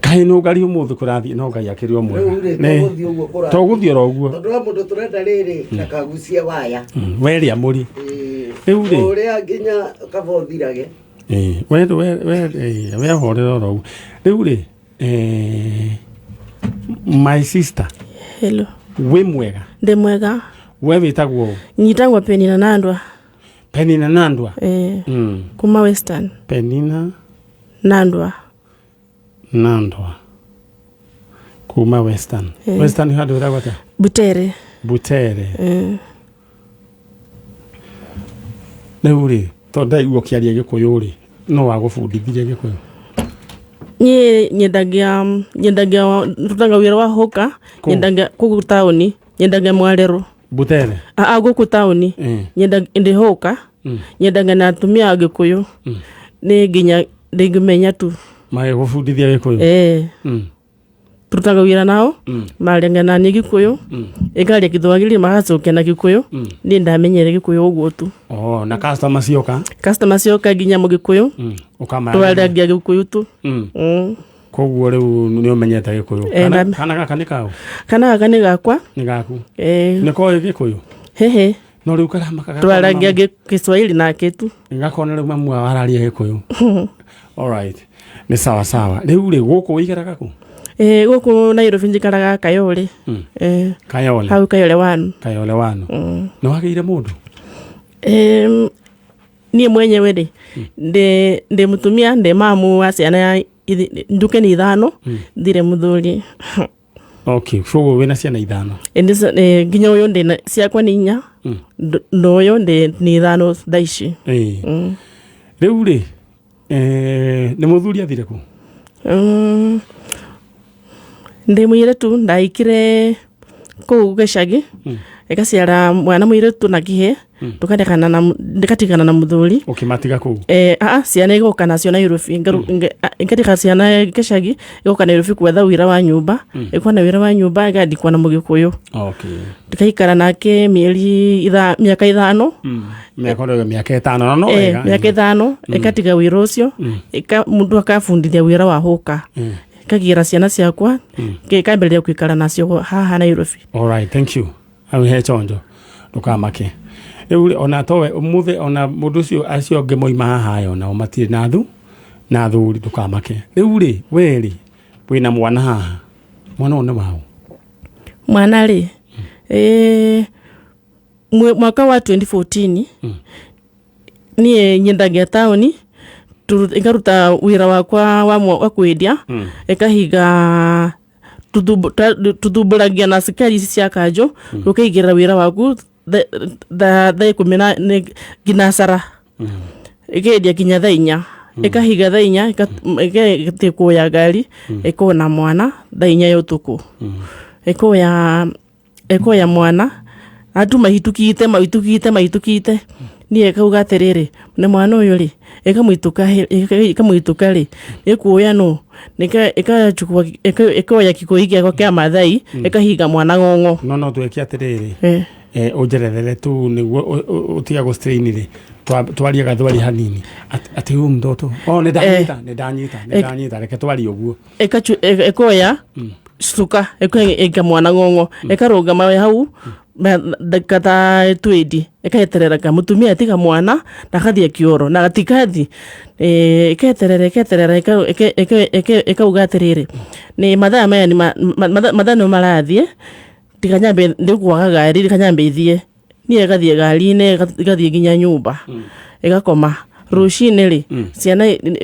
Kaĩ nũ ngari ũmũthĩ kũrathiĩ no Ngai akĩrĩ o mwega. Rĩu rĩ, Nĩ- tũgũthiĩ ũguo kũrathiĩ. Tũgũthiĩ oro ũguo. Tondũ wa mũndũ tũrenda rĩrĩ ndakagucie waya. Weria mũri. Ĩĩ. Rĩu rĩ. Ũrĩa nginya kaba ũthirage. Ĩĩ, we we we ĩĩ, we horera oro ũguo. Rĩu rĩ, eh, my sister, Hello. wĩ mwega. Ndĩ mwega. We wĩtagwo ũ? Nyitagwo Penina Nandwa. Penina Nandwa. Eh, kuma Western. Penina Nandwa. Nandwa. Kuma Western. Eh. Western handũ wĩtagwo atĩa? Butere. Butere. Eh. Rĩu rĩ, tondũ ndaigua ũkĩaria Gĩkũyũ rĩ, no wagũbundithirie Gĩkũyũ? Niĩ nyendagia nyendagia ndutaga wĩra wa hũka. Kũ? Nyendagia kũu taũni. Nyendagia mwarĩro. Butere? Aa gũkũ taũni. Nyenda ndĩ hũka. Nyendagia na atumia a Gĩkũyũ. Nĩ nginya ndĩngĩmenya tu. Magĩgũbundithia Gĩkũyũ? Eh. Turutaga wĩra nao. Marenga na niĩ Gĩkũyũ. Ĩkaria Gĩthwagĩri magacokia na Gĩkũyũ. Niĩ ndamenyere Gĩkũyũ ũguo tu. Oh, na customer cioka? Customer cioka nginya mũgĩkũyũ. Ũkama. Twaragia Gĩkũyũ tu. Koguo rĩu nĩ ũmenyete Gĩkũyũ. Eh, Kana, kana gaka nĩ kaũ? Kana gaka nĩ gakwa. Nĩ gaku. Eh. Nĩ koĩ Gĩkũyũ? Hehe. No rĩu karamaka gakona Twaragia Gĩswahili nake tu. Gakona rĩu mamu wao araria Gĩkũyũ. Alright. Nĩ sawa sawa. Rĩu rĩ gũkũ ũikaraga kũ? Eh, gũkũ Nairobi njikaraga Kayole. Eh. Kayole. Hau Kayole 1. Kayole 1. Nĩ wagĩire mũndũ? Niĩ mwenyewe rĩ, ndĩ ndĩ mũtumia, ndĩ mamu wa ciana nduke nĩ ithano, ndirĩ mũthuri. Okay, koguo wĩna ciana ithano. Ĩndĩ nginya ũyũ ndĩna ciakwa nĩ inya, na ũyũ ndĩ nĩ ithano thaa ici. Ĩĩ. Rĩu rĩ, nĩ mũthuri athire kũ? Ndĩ mũirĩtu ndaikire kũu gĩcagi, ĩgaciara mwana mũirĩtu na kĩhĩ, tũkarekana na ndĩgatigana na mũthuri. Ũkĩmatiga kũu? Eh, aa, ciana igoka nacio Nairobi, ngatiga ciana gĩcagi, igoka Nairobi gwetha wĩra wa nyũmba, ĩkona wĩra wa nyũmba ĩgandĩkwo na mũgĩkũyũ. Okay. Ndĩgaikara nake mĩeri itha, mĩaka ithano. Mĩaka ũrauga mĩaka ĩtano na no Eh, wega. mĩaka ĩtano, ĩgatiga wĩra ũcio, mũndũ akabundithia wĩra wa hũka. Ĩkagĩra ciana ciakwa, ĩkambĩrĩria gũikara nacio haha Nairobi. All right, thank you. Hau he chonjo ndũkamake. Rĩu rĩ, ona towe ũmũthĩ ona mũndũ ũcio acio angĩ moima haha ĩ, onao matirĩ na thu na athuri ndũkamake. Rĩu rĩ, we rĩ wĩna mwana haha, mwana ũyũ nĩ waũ? Mwana rĩ, mwaka wa 2014 niĩ nyendagia taũni, ngaruta wĩra wakwa wa kwendia, ĩkahinga tuthumbũragia na cukari ici cia kanjũ, ũkaigĩrĩra wĩra waku thaa ikũmi na nginya cara, ĩkendia nginya thaa inya, ĩkahinga thaa inya, ĩgathiĩ kuoya ngari, ĩkona mwana thaa inya ya ũtukũ, ĩkoya mwana, andũ mahitukite mahitukite mahitukite, niĩ ĩkauga atĩrĩrĩ, nĩ mwana ũyũ rĩ, ĩkamũhĩtũka rĩ, ĩkuoya nũ, ĩkoya kĩgoi gĩakwa kĩa Mathai, ĩkahinga mwana ng'ong'o. No no twĩke atĩrĩrĩ, ũnjerethere tu nĩguo ũtige gũ strain rĩ, twarie gathweri hanini. Atĩ huyu mtoto, oh, nĩ ndanyita, nĩ ndanyita, nĩ ndanyita, reke twarie ũguo. Ĩkoya cuka, ĩkahinga mwana ng'ong'o, ĩkarũgama hau ndagĩka ta twendi, ĩgeterera kamũtumia atiga mwana na agathiĩ kĩoro, na gatigathiĩ, ĩketerera ĩketerera ĩkauga atĩrĩrĩ, nĩ mathaa maya nĩ mathaa nĩ marathiĩ, tiga nyambe ndĩkwaga ngari reka nyambe thiĩ. Niĩ ĩgathiĩ ngari-inĩ ĩgathiĩ nginya nyũmba, ĩgakoma. Rũcinĩ rĩ,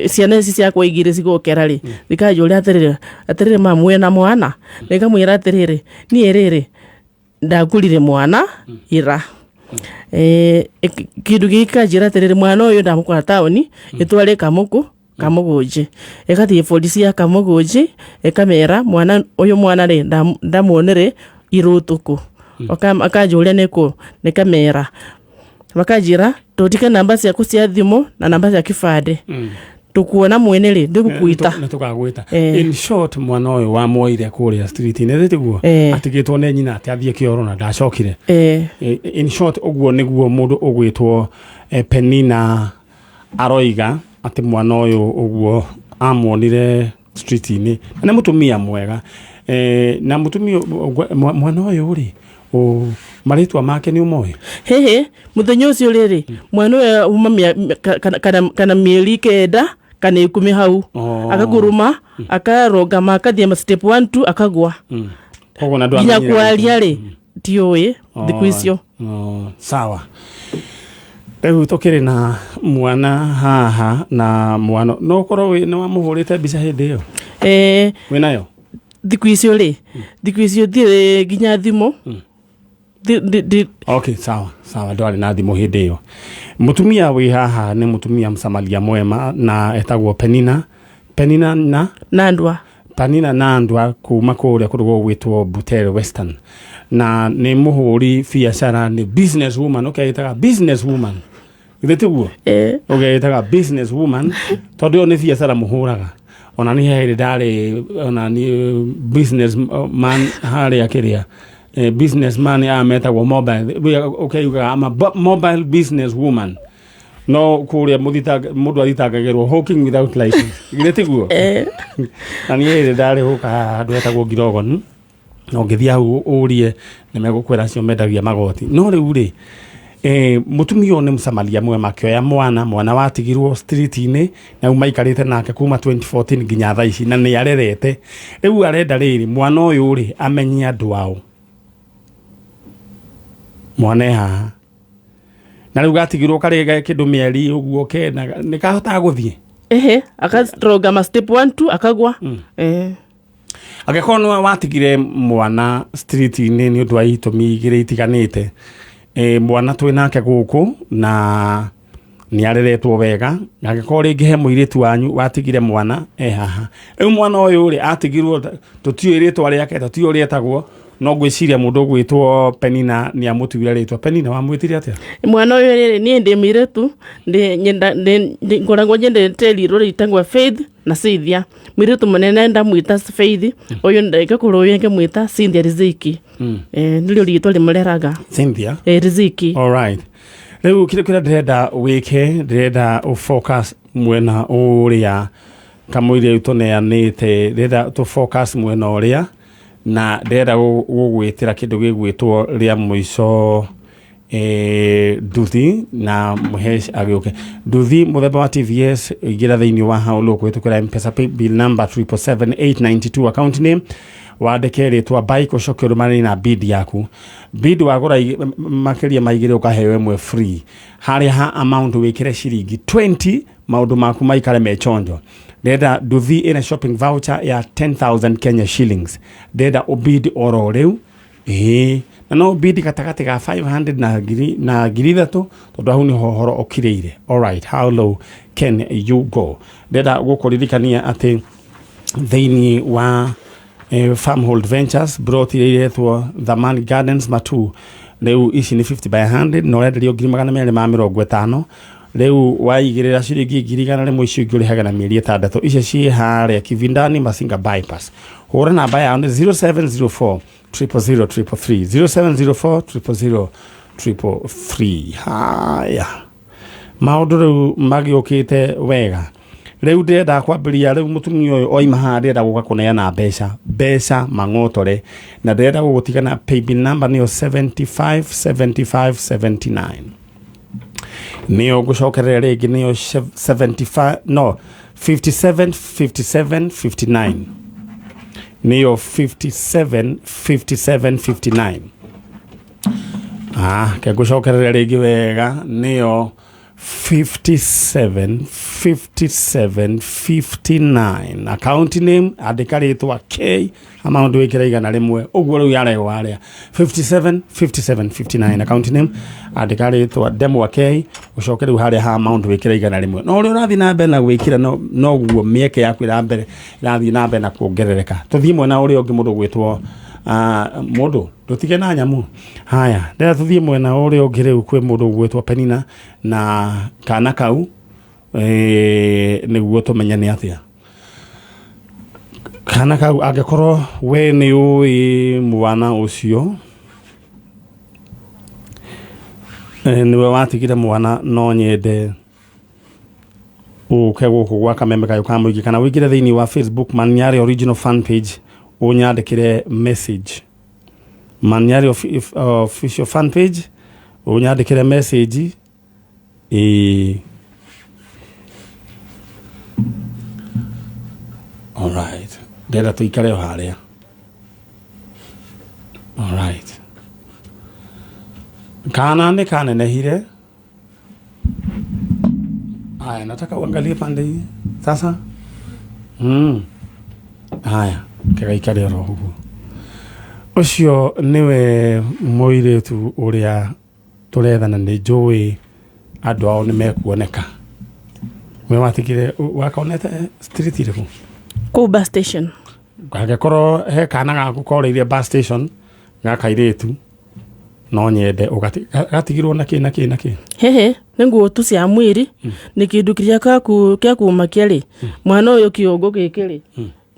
ciana ici ciakwa igĩrĩ cigokĩra rĩ, ikanjũria atĩrĩrĩ, atĩrĩrĩ mamu wĩna mwana? Nĩngamwĩra atĩrĩrĩ, niĩ rĩrĩ, ndagũrire mwana ira. Kĩndũ gĩkĩ gĩkanjĩra atĩrĩrĩ, mwana ũyũ ndamũkora taũni, ĩtware Kamũkũ, Kamũgũnjĩ. Ĩgathiĩ borithi ya Kamũgũnjĩ, ĩkamera mwana ũyũ mwana rĩ, ndamuonire ira ũtukũ. Akanjũria nĩkũ, nĩkamera. Makanjĩra tũtike namba ciaku cia thimũ na namba cia kĩbandĩ. Tũkuona mwene rĩ, ndĩgũkwĩta. Nĩ tũgagwĩta. In short, mwana ũyũ wamuoire kũrĩa street-inĩ, nĩ tiguo? Atigĩtwo nĩ nyina atĩ athiĩ kĩoro na ndacokire. In short, ũguo nĩguo mũndũ ũgwĩtwo Penina aroiga atĩ mwana ũyũ ũguo amuonire. Street-inĩ, na nĩ mũtumia mwega. Na mũtumia mwana ũyũ rĩ, marĩtwa make nĩ ũmoĩ? Hĩhĩ, mũthenya ũcio rĩrĩ, mwana ũyũ uma kana mĩeri 9 kana 10 hau. Akaguruma, akarũgama, akathiĩ ma step 1 2, akagwa. Koguo na nginya ndwamenyire. Kwaria rĩ, tiũĩ thikũ icio. Oh, sawa. Rĩu tũkĩrĩ na mwana haha, na mwana no ũkorwo nĩ wamũhũrĩte mbica hĩndĩ ĩyo? Wĩnayo? Thikũ icio rĩ, thikũ icio ndirĩ nginya thimũ. Okay, sawa sawa, ndwarĩ na thimũ hĩndĩ ĩyo. Mũtumia wĩ haha nĩ mũtumia Msamaria mwema, na etagwo Penina, Penina na Nandwa. Penina Nandwa, kuma kũrĩa kũndũ gũgwĩtwo Butere Western, na nĩ mũhũri biacara, nĩ business woman. Ũkeĩtaga business woman, githĩ tiguo? Eh. Ũgeĩtaga business woman tondũ ĩyo nĩ biacara mũhũraga. Ona nĩ he hĩndĩ ndarĩ ona nĩ business man harĩa kĩrĩa, business man aya metagwo mobile, ũkeiugaga ama mobile business woman, no kũrĩa mũndũ athitangagĩrwo hawking without license, githĩ tiguo? Eh. Na niĩ hĩndĩ ndarĩ gũka haha handũ hetagwo Ngirogoni, na ũngĩthiĩ hau ũrie nĩ megũkwĩra acio mendagia magoti. No rĩu rĩ, mũtumia ũyũ nĩ Msamaria mwema, akĩoya mwana, mwana watigirwo street-inĩ, na rĩu maikarĩte nake kuma 2014 nginya thaa ici, na nĩ arerete. Rĩu arenda rĩrĩ, mwana ũyũ rĩ, amenye andũ ao. Mwana e haha, na rĩu gatigirwo karĩ kĩndũ mĩeri ũguo 9, nĩ kahotaga gũthiĩ? Ehe, akarũgama step 1 2, akagwa. Angĩkorwo nĩwe watigire mwana street-inĩ nĩ ũndũ wa itũmi igĩrĩ itiganĩte, mwana twĩ nake gũkũ na nĩ areretwo wega. Angĩkorwo rĩngĩ he mũirĩtu wanyu watigire mwana, e haha. Rĩu mwana ũyũ rĩ, atigirwo, tũtiũĩ rĩtwa rĩake, tũtiũĩ ũrĩa etagwo, no ngwĩciria mũndũ ũgwĩtwo Penina nĩ amũtuire rĩtwa. Penina, wamwĩtire atĩa? Mwana ũyũ rĩrĩ, niĩ ndĩ mũirĩtu, ngoragwo nyendete rirũ rĩtagwo Faith na Cynthia. Mũirĩtu mũnene ndamwĩta Faith, ũyũ ngakũrũ ũyũ ngĩmwĩta Cynthia Riziki. Nĩrĩo rĩtwa rĩmũreraga. Cynthia. Riziki. Alright. Rĩu kĩrĩa ndĩrenda wĩke, ndĩrenda ũfocus mwena ũrĩa kamũira rĩu tũneanĩte, ndĩrenda tũ focus mwena ũrĩa, na ndĩrenda gũgwĩtĩra kĩndũ gĩgwĩtwo rĩa mũico, nduthi, na Mũhesh agĩũke. Nduthi mũthemba wa TVS, ingĩra thĩinĩ wa hau kũhĩtũkĩra Mpesa paybill number 777892, account name wandĩke rĩtwa bike, ũcoke ũrũmanĩre na bid yaku. Bid wagũra makĩria ma 2, ũkaheo ĩmwe free. Harĩa ha amount wĩkĩre ciringi 20, maũndũ maku maikare me chonjo. Ndĩrenda nduthi ĩna shopping voucher ya 10,000 Kenya shillings. Ndĩrenda ũbid oro rĩu, ĩĩ, na no bid gatagatĩ ga 500 na ngiri na 3000, tondũ hau nĩho ũhoro ũkirĩire. Alright, how low can you go? Ndĩrenda gũkũririkania atĩ thĩinĩ wa Farmhold Ventures, plot iria iretwo Thamani Gardens Matu, rĩu ici nĩ 50 by 100, na ũrenderio 250,000. Rĩu waigĩrĩra ciringi 100,000, icio ingĩ ũrĩhaga na mĩeri 6. Icio ciĩ harĩa Kivindani, Masinga bypass. Hũra namba yao nĩ 0704 000 333, 0704 000 333. Haya, maũndũ rĩu magĩũkĩte wega. Rĩu ndĩrenda kwambĩrĩria rĩu, mũtumia ũyũ oima haha, ndĩrenda gũka kũneana mbeca, mbeca mang'otore, na ndĩrenda gũgũtigana paybill number nĩyo 75 75 79, nĩyo ngũcokerera rĩngĩ, nĩyo 75, no 57 57 59, nĩyo 57 57 59. Ah, ke ngũcokerera rĩngĩ wega, nĩyo 57 57 59. Account name andĩka rĩtwa K, amount wĩkĩre 100. Ũguo rĩu yarehwo harĩa 57 57 59, account name andĩka rĩtwa ndemwa K, ũcoke rĩu harĩa ha amount wĩkĩre 100. No ũrĩa ũrathiĩ na mbere na gwĩkĩra, noguo mĩeke yaku ĩrathiĩ na mbere na kuongerereka. Tũthiĩ mwena ũrĩa ũngĩ, mũndũ gwĩtwo mũndũ ndũtige na nyamũ haya. Ndĩrenda tũthiĩ mwena ũrĩa ũngĩ rĩu kwĩ mũndũ ũgwĩtwo Penina na kana kau, nĩguo tũmenye nĩ atĩa kana kau. Angĩkorwo we nĩ ũĩ mwana ũcio, nĩwe watigire mwana, no nyende Ũke gũkũ gwa Kameme Kayũ ka Mũingĩ kana ũingĩre thĩinĩ wa Facebook Maniari original fan page, ũnyandĩkĩre message. Maniari official fan page, ũnyandĩkĩre message. Ĩĩ, alright, ndĩrenda tũikare o harĩa. Alright, kana nĩ kanenehire. Haya, nataka uangalie pande hii sasa. Haya, kĩgaikare oro ũguo. Ũcio nĩwe mũirĩtu ũrĩa tũrethana. Nĩ njũĩ andũ ao nĩ mekuoneka. We watigire wakonete street ĩrĩkũ? Kũu bus station. Angĩkorwo he kana gaku korĩire bus station ga kairĩtu, no nyende gatigirwo na kĩ na kĩ na kĩ? Hehe, nĩ nguo tu cia mwĩrĩ, nĩ kĩndũ kĩrĩa kĩa kũmakia rĩ, mwana ũyũ kĩongo gĩkĩ rĩ,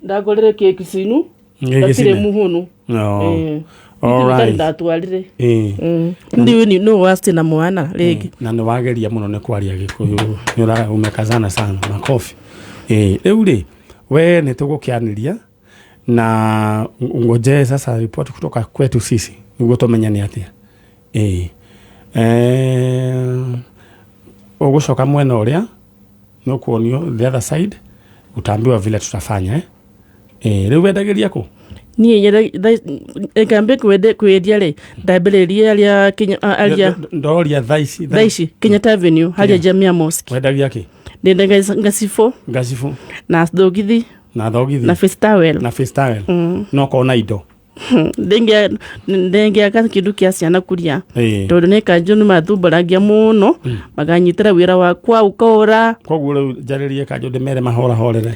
ndagũrĩre kĩki cinu. Gĩgĩcine? Gatirĩ muhunu. No. Eh. Alright. Ndatwarire. Ĩĩ. Ndiũ no wasti na mwana rĩngĩ. Na nĩ wageria mũno nĩ kwaria Gĩkũyũ, nĩ ũra umekazana sana, makofi. Ĩĩ, rĩu rĩ, we nĩ tũgũkĩanĩria na ngojee sasa ripoti kutoka kwetu sisi nĩguo tũmenye nĩ atĩa. Ĩĩ, ũgũcoka mwena ũrĩa nĩ ũkuonio the other side, utaambiwa vile tutafanya, eh? Ĩĩ, rĩu wendagĩria kũ? Niĩ ngambe kwendia rĩ, ndambĩrĩrie arĩa Kenya arĩa Ndoria thaa ici. Thaa ici Kenyatta Avenue, harĩa Jamia Mosque. Wendagia kĩ? Ndendaga ngacibũ. Ngacibũ. Na thogithi. Na thogithi. Na face towel. Na face towel. No kona indo. Ndengiaka kĩndũ kĩa ciana kuria, Ĩĩ. tondũ nĩ kanjũ nĩ mathumbũragia mũno, makanyitĩra wĩra wakwa ũkora. Koguo rĩu njarĩrie kanjũ, ndĩmere mahorahorere.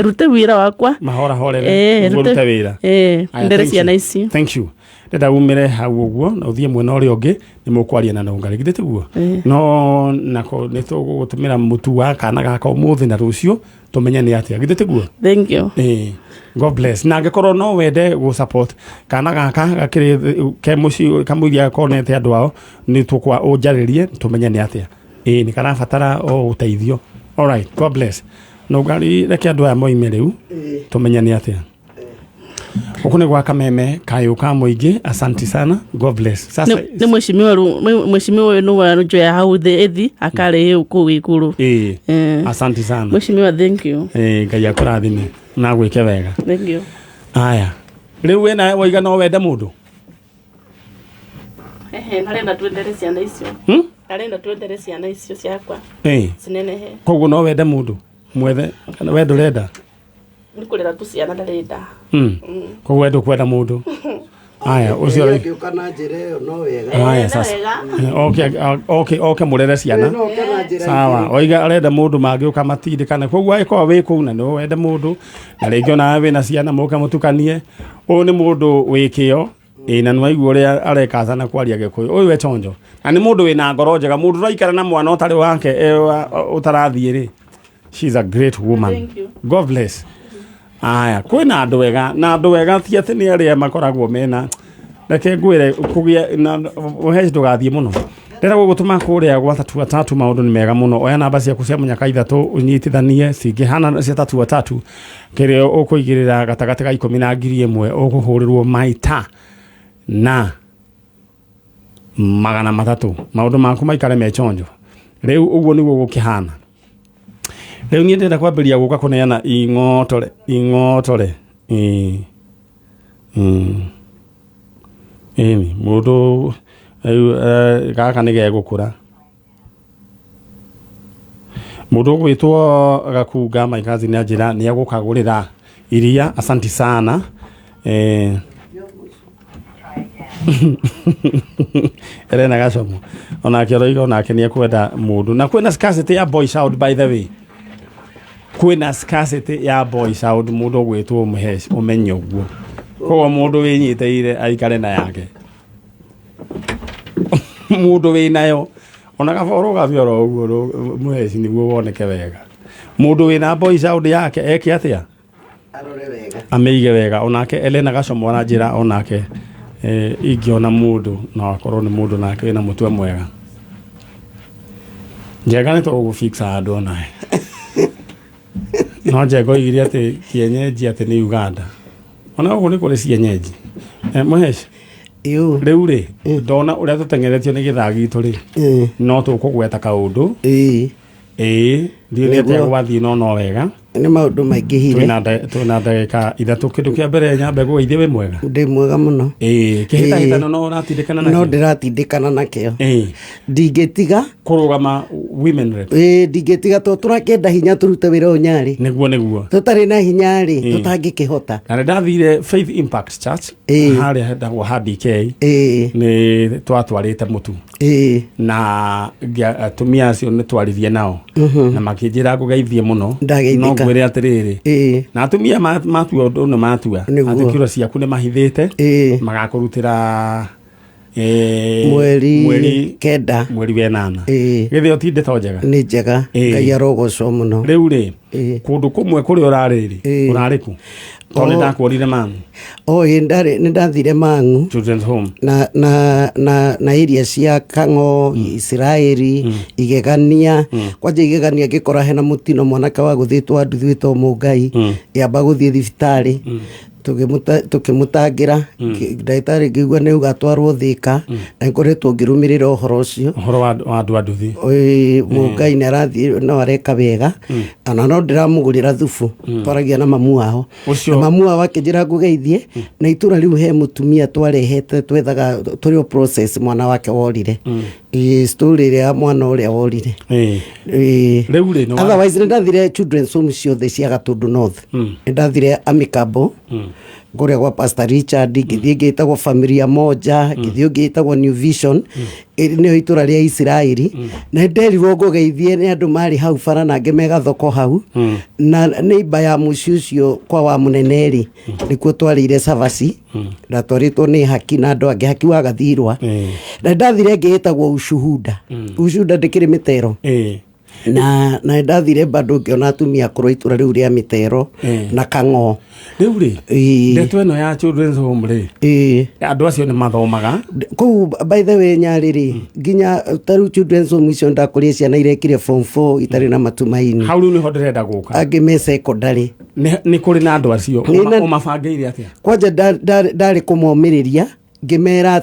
Rute wĩra wakwa. Mahorahorere. Eh, nĩguo rute wĩra. Eh, Aya, ndere thank ciana you. ici. Thank you. Ndenda umire hau ũguo na ũthiĩ mwena ũrĩa ũngĩ, nĩ mũkwaria na nũngarĩ, githĩ tiguo? No nako nĩ tũgũgũtũmĩra mũtu wa kana gaka ũmũthĩ na rũciũ, tũmenye nĩ atĩa, githĩ tiguo? Thank you. Ĩĩ. God bless. Na angĩkorwo no wende gũ support kana gaka gakĩrĩ ke mũciĩ kamũiria konete andũ ao, nĩ tũkwa ũnjarĩrie tũmenye nĩ atĩa. Ĩĩ, nĩ karabatara o ũteithio. Alright, God bless. Nũngari, reke andũ aya moime rĩu, tũmenye nĩ atĩa. Gũkũ nĩ gwa Kameme Kayũ ka Mũingĩ. Asanti sana, God bless. Sasa Nĩ mheshimiwa mheshimiwa ũyũ nĩ wa njoya hau thĩ ĩthi akarĩ kũu igũrũ. Ĩĩ. Eh. Asanti sana. Mheshimiwa, thank you. Ĩĩ, Ngai akũrathime na gwĩke wega. Thank you. Aya, rĩu we nawe waiga no wende mũndũ. Ehe, narenda twendere ciana icio. Hmm? Arenda twendere ciana icio ciakwa Ĩĩ. cinenehe. Koguo no wende mũndũ mwethe kana we ndũrenda? Nĩ kũrera tu ciana ndarenda. Koguo we ndũkwenda mũndũ. Aya, ũcio rĩ. Angĩũka na njĩra ĩyo no wega. Aya, No sasa. wega. Oke, oke, oke mũrere ciana. No oke na njĩra Sawa. igĩrĩ. Oiga arenda mũndũ mangĩũka matindĩkane. Koguo angĩkorwo wĩ kũu na nĩ wende mũndũ na rĩngĩ onawe wĩna ciana, mũke mũtukanie. Ũyũ nĩ mũndũ wĩ kĩo. Ĩĩ, na nĩwaigua ũrĩa arekazana kwaria Gĩkũyũ. Ũyũ we chonjo na nĩ mũndũ wĩna ngoro njega, mũndũ ũraikara na mwana ũtarĩ wake, ũtarathiĩ rĩ. She's a great woman. Thank you. God bless. Aya, kwĩna andũ ega, na andũ ega ti atĩ nĩ arĩa makoragwo mena. Reke ngwĩre, kũgĩa na ũheci, ndũgathiĩ mũno. Ndĩrenda gũgũtũma kũrĩa gwa Tatua Tatu, maũndũ nĩ mega mũno. Oya namba ciaku cia mũnyaka ithatũ, ũnyitithanie cingĩhana cia Tatua Tatu, kĩrĩa ũkũigĩrĩra gatagatĩ ga 10 na 1000, ũkũhũrĩrwo maita na 300, maũndũ maku maikare me chonjo. Rĩu ũguo nĩguo gũkĩhana. Rĩu niĩ ndĩrenda kwambĩrĩria gũka kũneana ing'otore ing'otore. Ĩĩ. Ĩni mũndũ rĩu, gaka nĩ gegũkũra. Mũndũ ũgwĩtwo Gakunga, my cousin, anjĩra nĩ egũkagũrĩra iria. Asanti sana. Elena Gacomo onake aroiga onake nĩ ekwenda mũndũ, na kwĩna scarcity ya boy child, by the way, kwĩna scarcity ya boy child. Mũndũ ũgwĩtwo Mũheci, ũmenye ũguo. Koguo mũndũ wĩnyitĩire aikare na yake, mũndũ wĩnayo ona kaba ũrũgamie oro ũguo Mũheci, nĩguo woneke wega. Mũndũ wĩna boy child yake eke atĩa? Arore wega. Amĩige wega. Onake Elena Gacomo aranjĩra onake, ingĩona mũndũ no akorwo nĩ mũndũ nake wĩna mũtwe mwega. Njega nĩ tũgũgũfixa handũ onawe. No njengo igire atĩ kienyeji atĩ nĩ Uganda. Ona ũguo nĩ kũrĩ cienyeji. Mũheci, Ĩũ. rĩu rĩ, ndona ũrĩa tũteng'eretio nĩ gĩthaa gitũ rĩ, no tũkũgweta kaũndũ. Ĩĩ. Ĩĩ, ndiũĩ nĩ atĩa Nĩguo. gwathiĩ no no wega. Nĩ maũndũ maingĩhire. Twĩna ndagĩka 3. Kĩndũ kĩa mbere nyambe gũgeithie wĩ mwega. Ndĩ mwega mũno. Ĩĩ, kĩhĩtahĩtano no ũratindĩkana No nakĩo? ndĩratindĩkana nakĩo. Ĩĩ. Ndingĩtiga. Kũrũgama women rep. Ĩĩ, ndingĩtiga tondũ tũrakĩenda hinya tũrute wĩra ũyũ Nyarĩ. Nĩguo nĩguo. Tũtarĩ na hinya rĩ, Ĩĩ. tũtangĩkĩhota. Na nĩ ndathire Faith Impact Church Ĩĩ. harĩa hetagwo ha DK. Ĩĩ. Nĩ twatwarĩte mũtu. Ĩĩ. Na atumia acio nĩ twaririe nao na makĩnjĩra ngũgeithie mũno. Ndageithĩka. No ngwĩre atĩrĩrĩ, Ĩĩ. na atumia matua ũndũ nĩ matua Nĩguo. atĩ kiro ciaku nĩ mahithĩte Ĩĩ. magakũrutĩra Mweri mweri 9. mweri wenana. Ĩĩ. Githĩ ũti ndeto njega? Nĩ njega. Ĩĩ. Ngai arogocwo mũno. Rĩu rĩ, Ĩĩ. kũndũ kũmwe kũrĩa ũrarĩ rĩ, Ĩĩ. ũrarĩ kũ? Tondũ nĩ ndakuonire Mang'u O ĩ, nĩ ndathire Mang'u Children's Home. na area cia Kang'o, Isiraeli, Igegania. Kwanja Igegania ngĩkora hena mũtino mwanake wa gũthĩtwo nduthi wĩtwo Mũngai, ĩamba gũthiĩ thibitarĩ, tũkĩmũtangĩra. Ndagĩtarĩ ngĩigua nĩ auga atwarwo Thĩka, na ngoretwo ngĩrũmĩrĩra ũhoro ũcio. Ũhoro wa andũ a nduthi. Ĩĩ, Mũngai nĩ arathiĩ no areka wega, ona no ndĩramũgũrĩra thubu, twaragia na mamu wao. Ũcio- Na mamu wao akĩnjĩra ngũgeithie, na itũra rĩu he mũtumia twarehete twethaga tũrĩ o process mwana wake worire. Ĩĩ, story ĩrĩa ya mwana ũrĩa worire. Ĩĩ. Ĩĩ. Rĩu rĩ, nĩ Otherwise nĩ ndathire children's home ciothe cia Gatũndũ North. Nĩ ndathire Amicable kũrĩa gwa Pastor Richard, ngĩthiĩ ngĩtagwo Familia Moja, ngĩthiĩ ngĩtagwo New Vision, nĩyo itũra rĩa Isiraeli. Na nĩ nderirwo ngũgeithie nĩ andũ marĩ hau bara na angĩ me gathoko hau, na neighbor ya mũciĩ ũcio kwa wa mũnene rĩ, nĩkuo twarĩire cabaci, ndatwarĩtwo nĩ Haki na andũ angĩ, Haki wa Gathirwa. Ĩĩ. Na ndathire ngĩĩtagwo Ushuhuda. Ushuhuda ndĩkĩrĩ mĩtero. Ĩĩ. Na ndathire bado ngĩona atumia akũrũ itũra rĩu rĩa mĩtero na Kang'o. Rĩu rĩ, Ĩĩ. ndeto ĩno ya Children's Home rĩ, Ĩĩ. andũ acio nĩ mathomaga? Kũu by the way Nyarĩ rĩ, nginya ta rĩu children's home icio ndakũria ciana irekire form 4 itarĩ na matumaini. Hau rĩu nĩho ndĩrenda gũka. Angĩ me secondary. Nĩ kũrĩ na andũ acio? Nĩ Ũmabangĩire atĩa? Kwanja ndarĩ kũmomĩrĩria, ngĩmera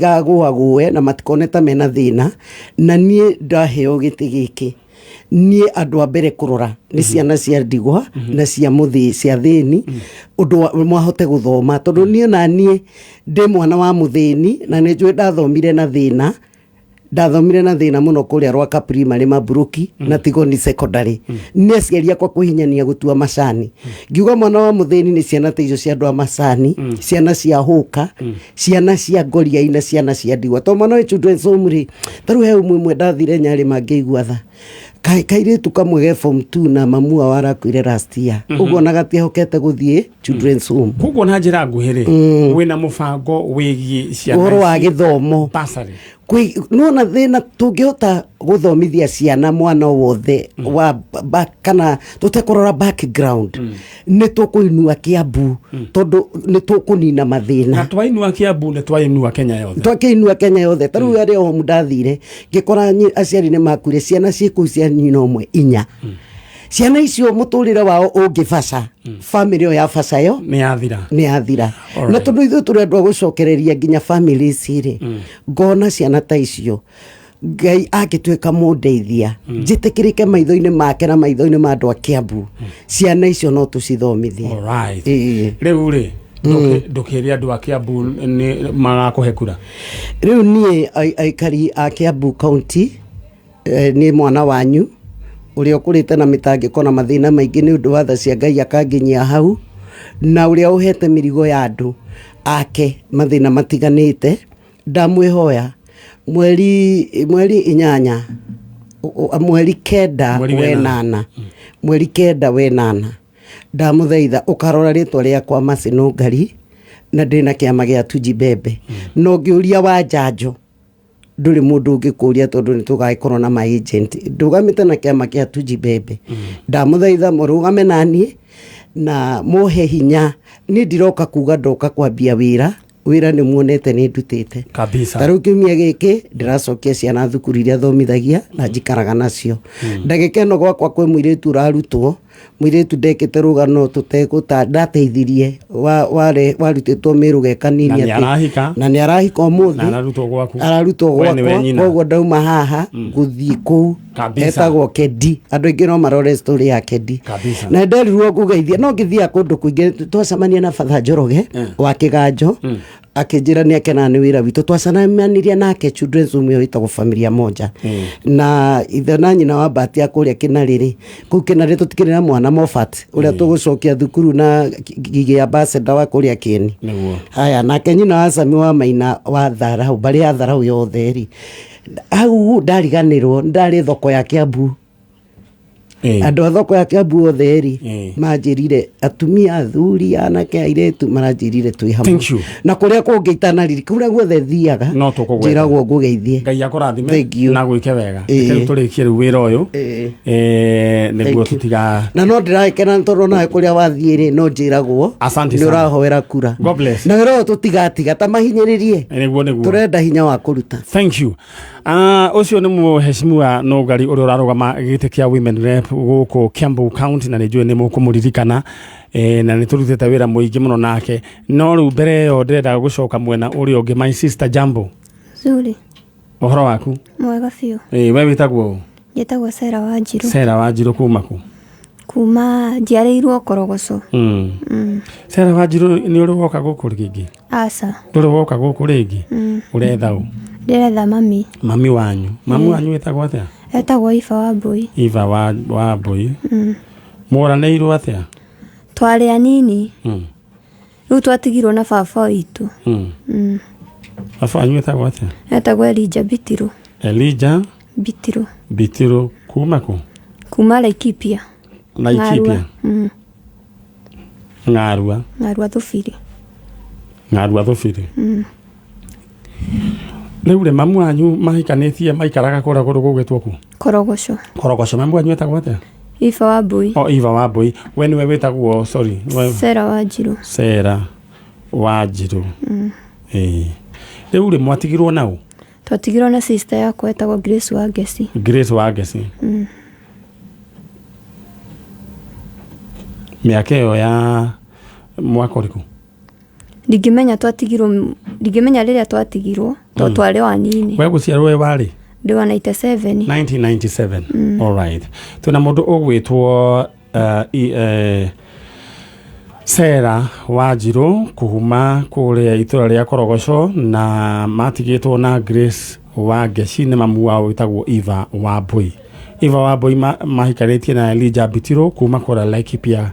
matigagũagũe na matikone ta mena thĩna, na niĩ ndaheo gĩtĩ gĩkĩ, niĩ andũ a mbere kũrora nĩ ciana cia ndigwa na cia mũthĩ cia thĩni, ũndũ mwahote gũthoma, tondũ niĩ na niĩ ndĩ mwana wa mũthĩni na nĩ njũĩ ndathomire na thĩna, ndathomire na thĩna mũno kũrĩa Rwaka Primary Maburuki na Tigoni Secondary. Nĩ aciari akwa kũhinyania gũtua macani, ngiuga mwana wa mũthĩni nĩ ciana ta icio cia andũ a macani, ciana cia hũka, ciana cia ngoriai na ciana cia ndigwa, tondũ mwana wĩ children's home rĩ, ta rĩu he ũmwe ĩmwe ndathire Nyarĩ mangĩigua tha. Kairĩtu kamwe ge form 2 na mamu wao arakuire last year, ũguo ona gatiehokete gũthiĩ children's home. Koguo na njĩra nguhĩ rĩ, wĩna mũbango wĩgiĩ ciana Ũhoro wa ici? gĩthomo. Bursary. Nona thĩna tũngĩhota gũthomithia ciana mwana wothe wa kana tũtekũrora background, nĩ tũkũinua Kiambu, tondũ nĩ tũkũnina mathĩna. Na twainua Kiambu nĩ twainua Kenya yothe. Twakĩinua Kenya yothe. Ta rĩu arĩa homu ndathire ngĩkora aciari nĩ makuire, ciana ciĩ kũu cia nyina ũmwe 4. Ciana icio mũtũrĩre wao ũngĩbaca, famĩlĩ ĩyo yabaca yo Nĩ yathira. Nĩ yathira. Alright. Na tondũ ithuĩ tũrĩ andũ a gũcokereria nginya famĩlĩ ici rĩ, ngona ciana ta icio Ngai angĩtuĩka mũndeithia, njĩtĩkĩrĩke maitho-inĩ make na maitho-inĩ ma andũ a Kiambu, ciana icio no tũcithomithie. Alright. Ĩĩ. Rĩu rĩ, ndũkĩre andũ a Kiambu nĩ magakũhe kura. Rĩu niĩ aikari a Kiambu County, nĩ mwana wanyu ũrĩa ũkũrĩte na mĩtangĩko na mathĩna maingĩ nĩ ũndũ wa tha cia Ngai akanginyia hau, na ũrĩa ũhete mĩrigo ya andũ ake mathĩna matiganĩte, ndamwĩhoya mweri 8, mweri 9 Mweri wenana. wenana, mweri 9 wenana, ndamũthaitha ũkarora rĩtwa rĩakwa Mercy Nũngari, na ndĩna kĩama gĩa Tujibembe, na ũngĩũria wa njanjo ndũrĩ mũndũ ũngĩkũria, tondũ nĩ tũgagĩkorwo na ma agent. Ndũgamĩte na kĩama kĩa Tujibembe, ndamũthaitha mũrũgame naniĩ na mũhe hinya. Niĩ ndiroka kuga ndoka kwambia wĩra, wĩra nĩ muonete nĩ ndutĩte. Kabisa. Ta rĩu kiumia gĩkĩ ndĩracokia ciana thukuru iria thomithagia na njikaraga nacio. Ndagĩka ĩno gwakwa kwĩ mũirĩtu ũrarutwo. Mũirĩtu ndekĩte rũgano tũtegũta ndateithirie warutĩtwo Mĩrũ ge Na kanini nĩ atĩ- arahika. Na nĩ arahika ũmũthĩ. Na ararutwo gwaku. Ararutwo We nĩwe gwakwa. nyina. Koguo ndauma haha ngũthiĩ kũu. Kabisa. Etagwo Kendi, andũ aingĩ no marore story ya Kendi. Kabisa. Na nderirwo ngũgeithie no ngĩthiaga kũndũ kũingĩ, twacemania na Batha Njoroge wa Kĩganjo, akĩnjĩra nĩ akenaga nĩ wĩra witũ. Twacemanirie nake children's home ĩyo ĩtagwo Familia Moja, na ithe na nyina wa Bahati a kũrĩa Kĩnarĩrĩ, kũu Kĩnarĩ tũtikĩrĩ na mwana Mofat ũrĩa tũgũcokia thukuru na Gigi ambassador wa kũrĩa Kĩeni. Nĩguo. Haya, nake nyina wa Sami wa Maina wa Tharau, mbarĩ ya Tharau yothe rĩ, hau ndariganĩrwo ndarĩ thoko ya Kiambu. Andũ a thoko ya Kiambu othe rĩ, manjĩrire, atumia, athuri, anake, airĩtu, maranjĩrire twĩ hamwe. Thank you. Na kũrĩa kũngĩ itanariri, kũrĩa guothe thiaga, No tũkũgweta. njĩragwo ngũgeithie. Ngai akũrathime. Thank you. Na gwĩke wega. Ĩĩ. Reke rĩu tũrĩkie rĩu wĩra ũyũ. Ĩĩ. Nĩguo Thank you. tũtiga. Na no ndĩragĩkena nĩ tondũ nawe kũrĩa wathiĩ rĩ, no njĩragwo Asante nĩ sana. ũrahoera kura. God bless. Na wĩra ũyũ tũtigatiga ta mahinyĩrĩrie. Nĩguo, nĩguo. Tũrenda hinya wa kũruta. Thank you. Ũcio nĩ mũheshimiwa Nũngari ũrĩa ũrarũgama gĩtĩ kĩa women rep gũkũ Kiambu County, na nĩ njũĩ nĩ mũkũmũririkana, na nĩ tũrutĩte wĩra mũingĩ mũno nake. No rĩu mbere ĩyo ndĩrenda gũcoka mwena ũrĩa ũngĩ. My sister, jambo. Zuri. Ũhoro waku? Mwega biũ. We wĩtagwo ũ? Njĩtagwo Sera Wanjiru. Sera Wanjiru kuma kũ? Kuma njiarĩirwo Korogoco. Sera Wanjiru, nĩ ũrĩ woka gũkũ rĩngĩ? Aca. Ndũrĩ woka gũkũ rĩngĩ? Ũretha ũ? Ndĩretha mami. Mami wanyu. Mami wanyu wĩtagwo atĩa? Etagwo Iba wa Mbui. Iva wa Mbui. Mworanĩirwo atĩa? Twarĩ anini. Rĩu twatigirwo na baba witũ. Baba wanyu wĩtagwo atĩa? Etagwo Elija Bitirũ. Elija Bitirũ. Bitirũ kuma kũ? Kuma Laikipia. Laikipia. Ng'arua. Ng'arua Thubiri. Ng'arua Thubiri. Rĩu rĩ, mamu wanyu mahikanĩtie maikaraga kũrĩa kũndũ gũgwĩtwo kũ? Korogoco. Korogoco. Mamu wanyu etagwo atĩa? Iba wa Mbui. O Iva wa Mbui. We nĩwe wĩtagwo, sorry, Sera Wanjiru. Sera Wanjiru. Ĩĩ. Rĩu rĩ, mwatigirwo nau? Twatigirwo na sister yakwa etagwo Grace Wangeci. Grace Wangeci. Mĩaka ĩyo ya mwaka ũrĩkũ? Ndingĩmenya twatigirwo, ndingĩmenya rĩrĩa twatigirwo tondũ twarĩ o anini. We gũciarwo we warĩ? Ndĩ wa 97. 1997. All right. Twĩna mũndũ ũgwĩtwo Sera Wanjiru kuhuma kũrĩa itũra rĩa Korogoco, na matigĩtwo na Grace Wangeci nĩ mamu wao wĩtagwo Eva Wambui. Eva Wambui mahikanĩtie na Elijah Bitirũ kuma kũrĩa Laikipia,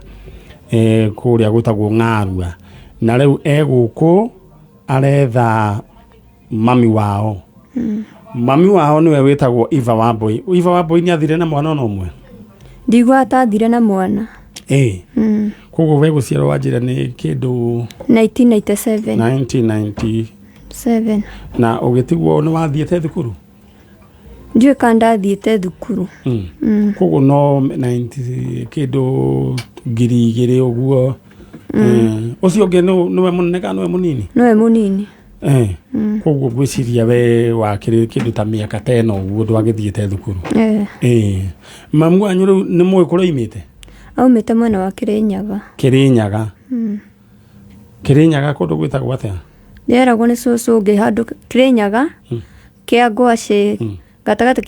kũrĩa gwĩtagwo Ng'arua, na rĩu e gũkũ aretha mami wao. Mami wao nĩwe wĩtagwo Eva Wambui. Eva Wambui nĩ athire na mwana ona ũmwe? Ndigua atathire na mwana. Ĩĩ. Koguo we gũciarwo wanjĩra nĩ kĩndũ 1997. 1990 7. Na ũgĩtigwo nĩ wathiĩte thukuru? Ndiũĩ kana ndathiĩte thukuru. Koguo no 90 kĩndũ 2000 ũguo. Ũcio ũngĩ nĩwe mũnene kana nĩwe mũnini? Nowe mũnini. Koguo ngwĩciria we wakĩrĩ kĩndũ ta mĩaka ta ĩno ũguo ndwagĩthiĩte thukuru. Eh. Mamu wanyu rĩu nĩ mũĩ kũrĩa oimĩte? Aumĩte mwena wa Kĩrĩnyaga. Kĩrĩnyaga. Kĩrĩnyaga kũndũ gwĩtagwo atĩa? Ndĩreragwo nĩ cũcũ ũngĩ handũ Kĩrĩnyaga kĩa ngwacĩ, gatagatĩ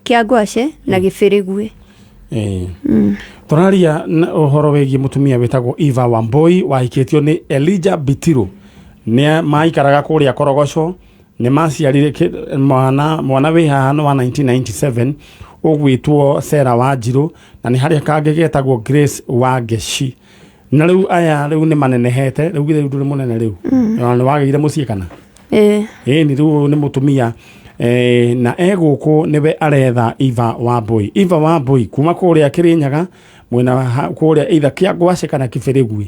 kĩa ngwacĩ na gĩbĩrĩgwe. Tũraria na ũhoro wĩgiĩ mũtumia wĩtagwo Eva Wambui wahikĩtio nĩ Elijah Bitiru. Nĩ maikaraga kũrĩa Korogoco, nĩ maciarire mwana wĩ haha nĩ wa 1997 ũgwĩtwo Sera Wanjiru, na nĩ harĩa kangĩ getagwo Grace Wangeci. Na rĩu aya rĩu nĩ manenehete rĩu, githĩ rĩu ndũrĩ mũnene rĩu? Na nĩ wagĩire mũciĩ kana? Ĩĩ. Ĩĩ, nĩ rĩu nĩ mũtumia, na e gũkũ nĩwe aretha Eva Wambui. Eva Wambui kuma kũrĩa Kĩrĩnyaga mwena wa kũrĩa either kĩa Ngwacĩ kana Kĩbĩrĩgui,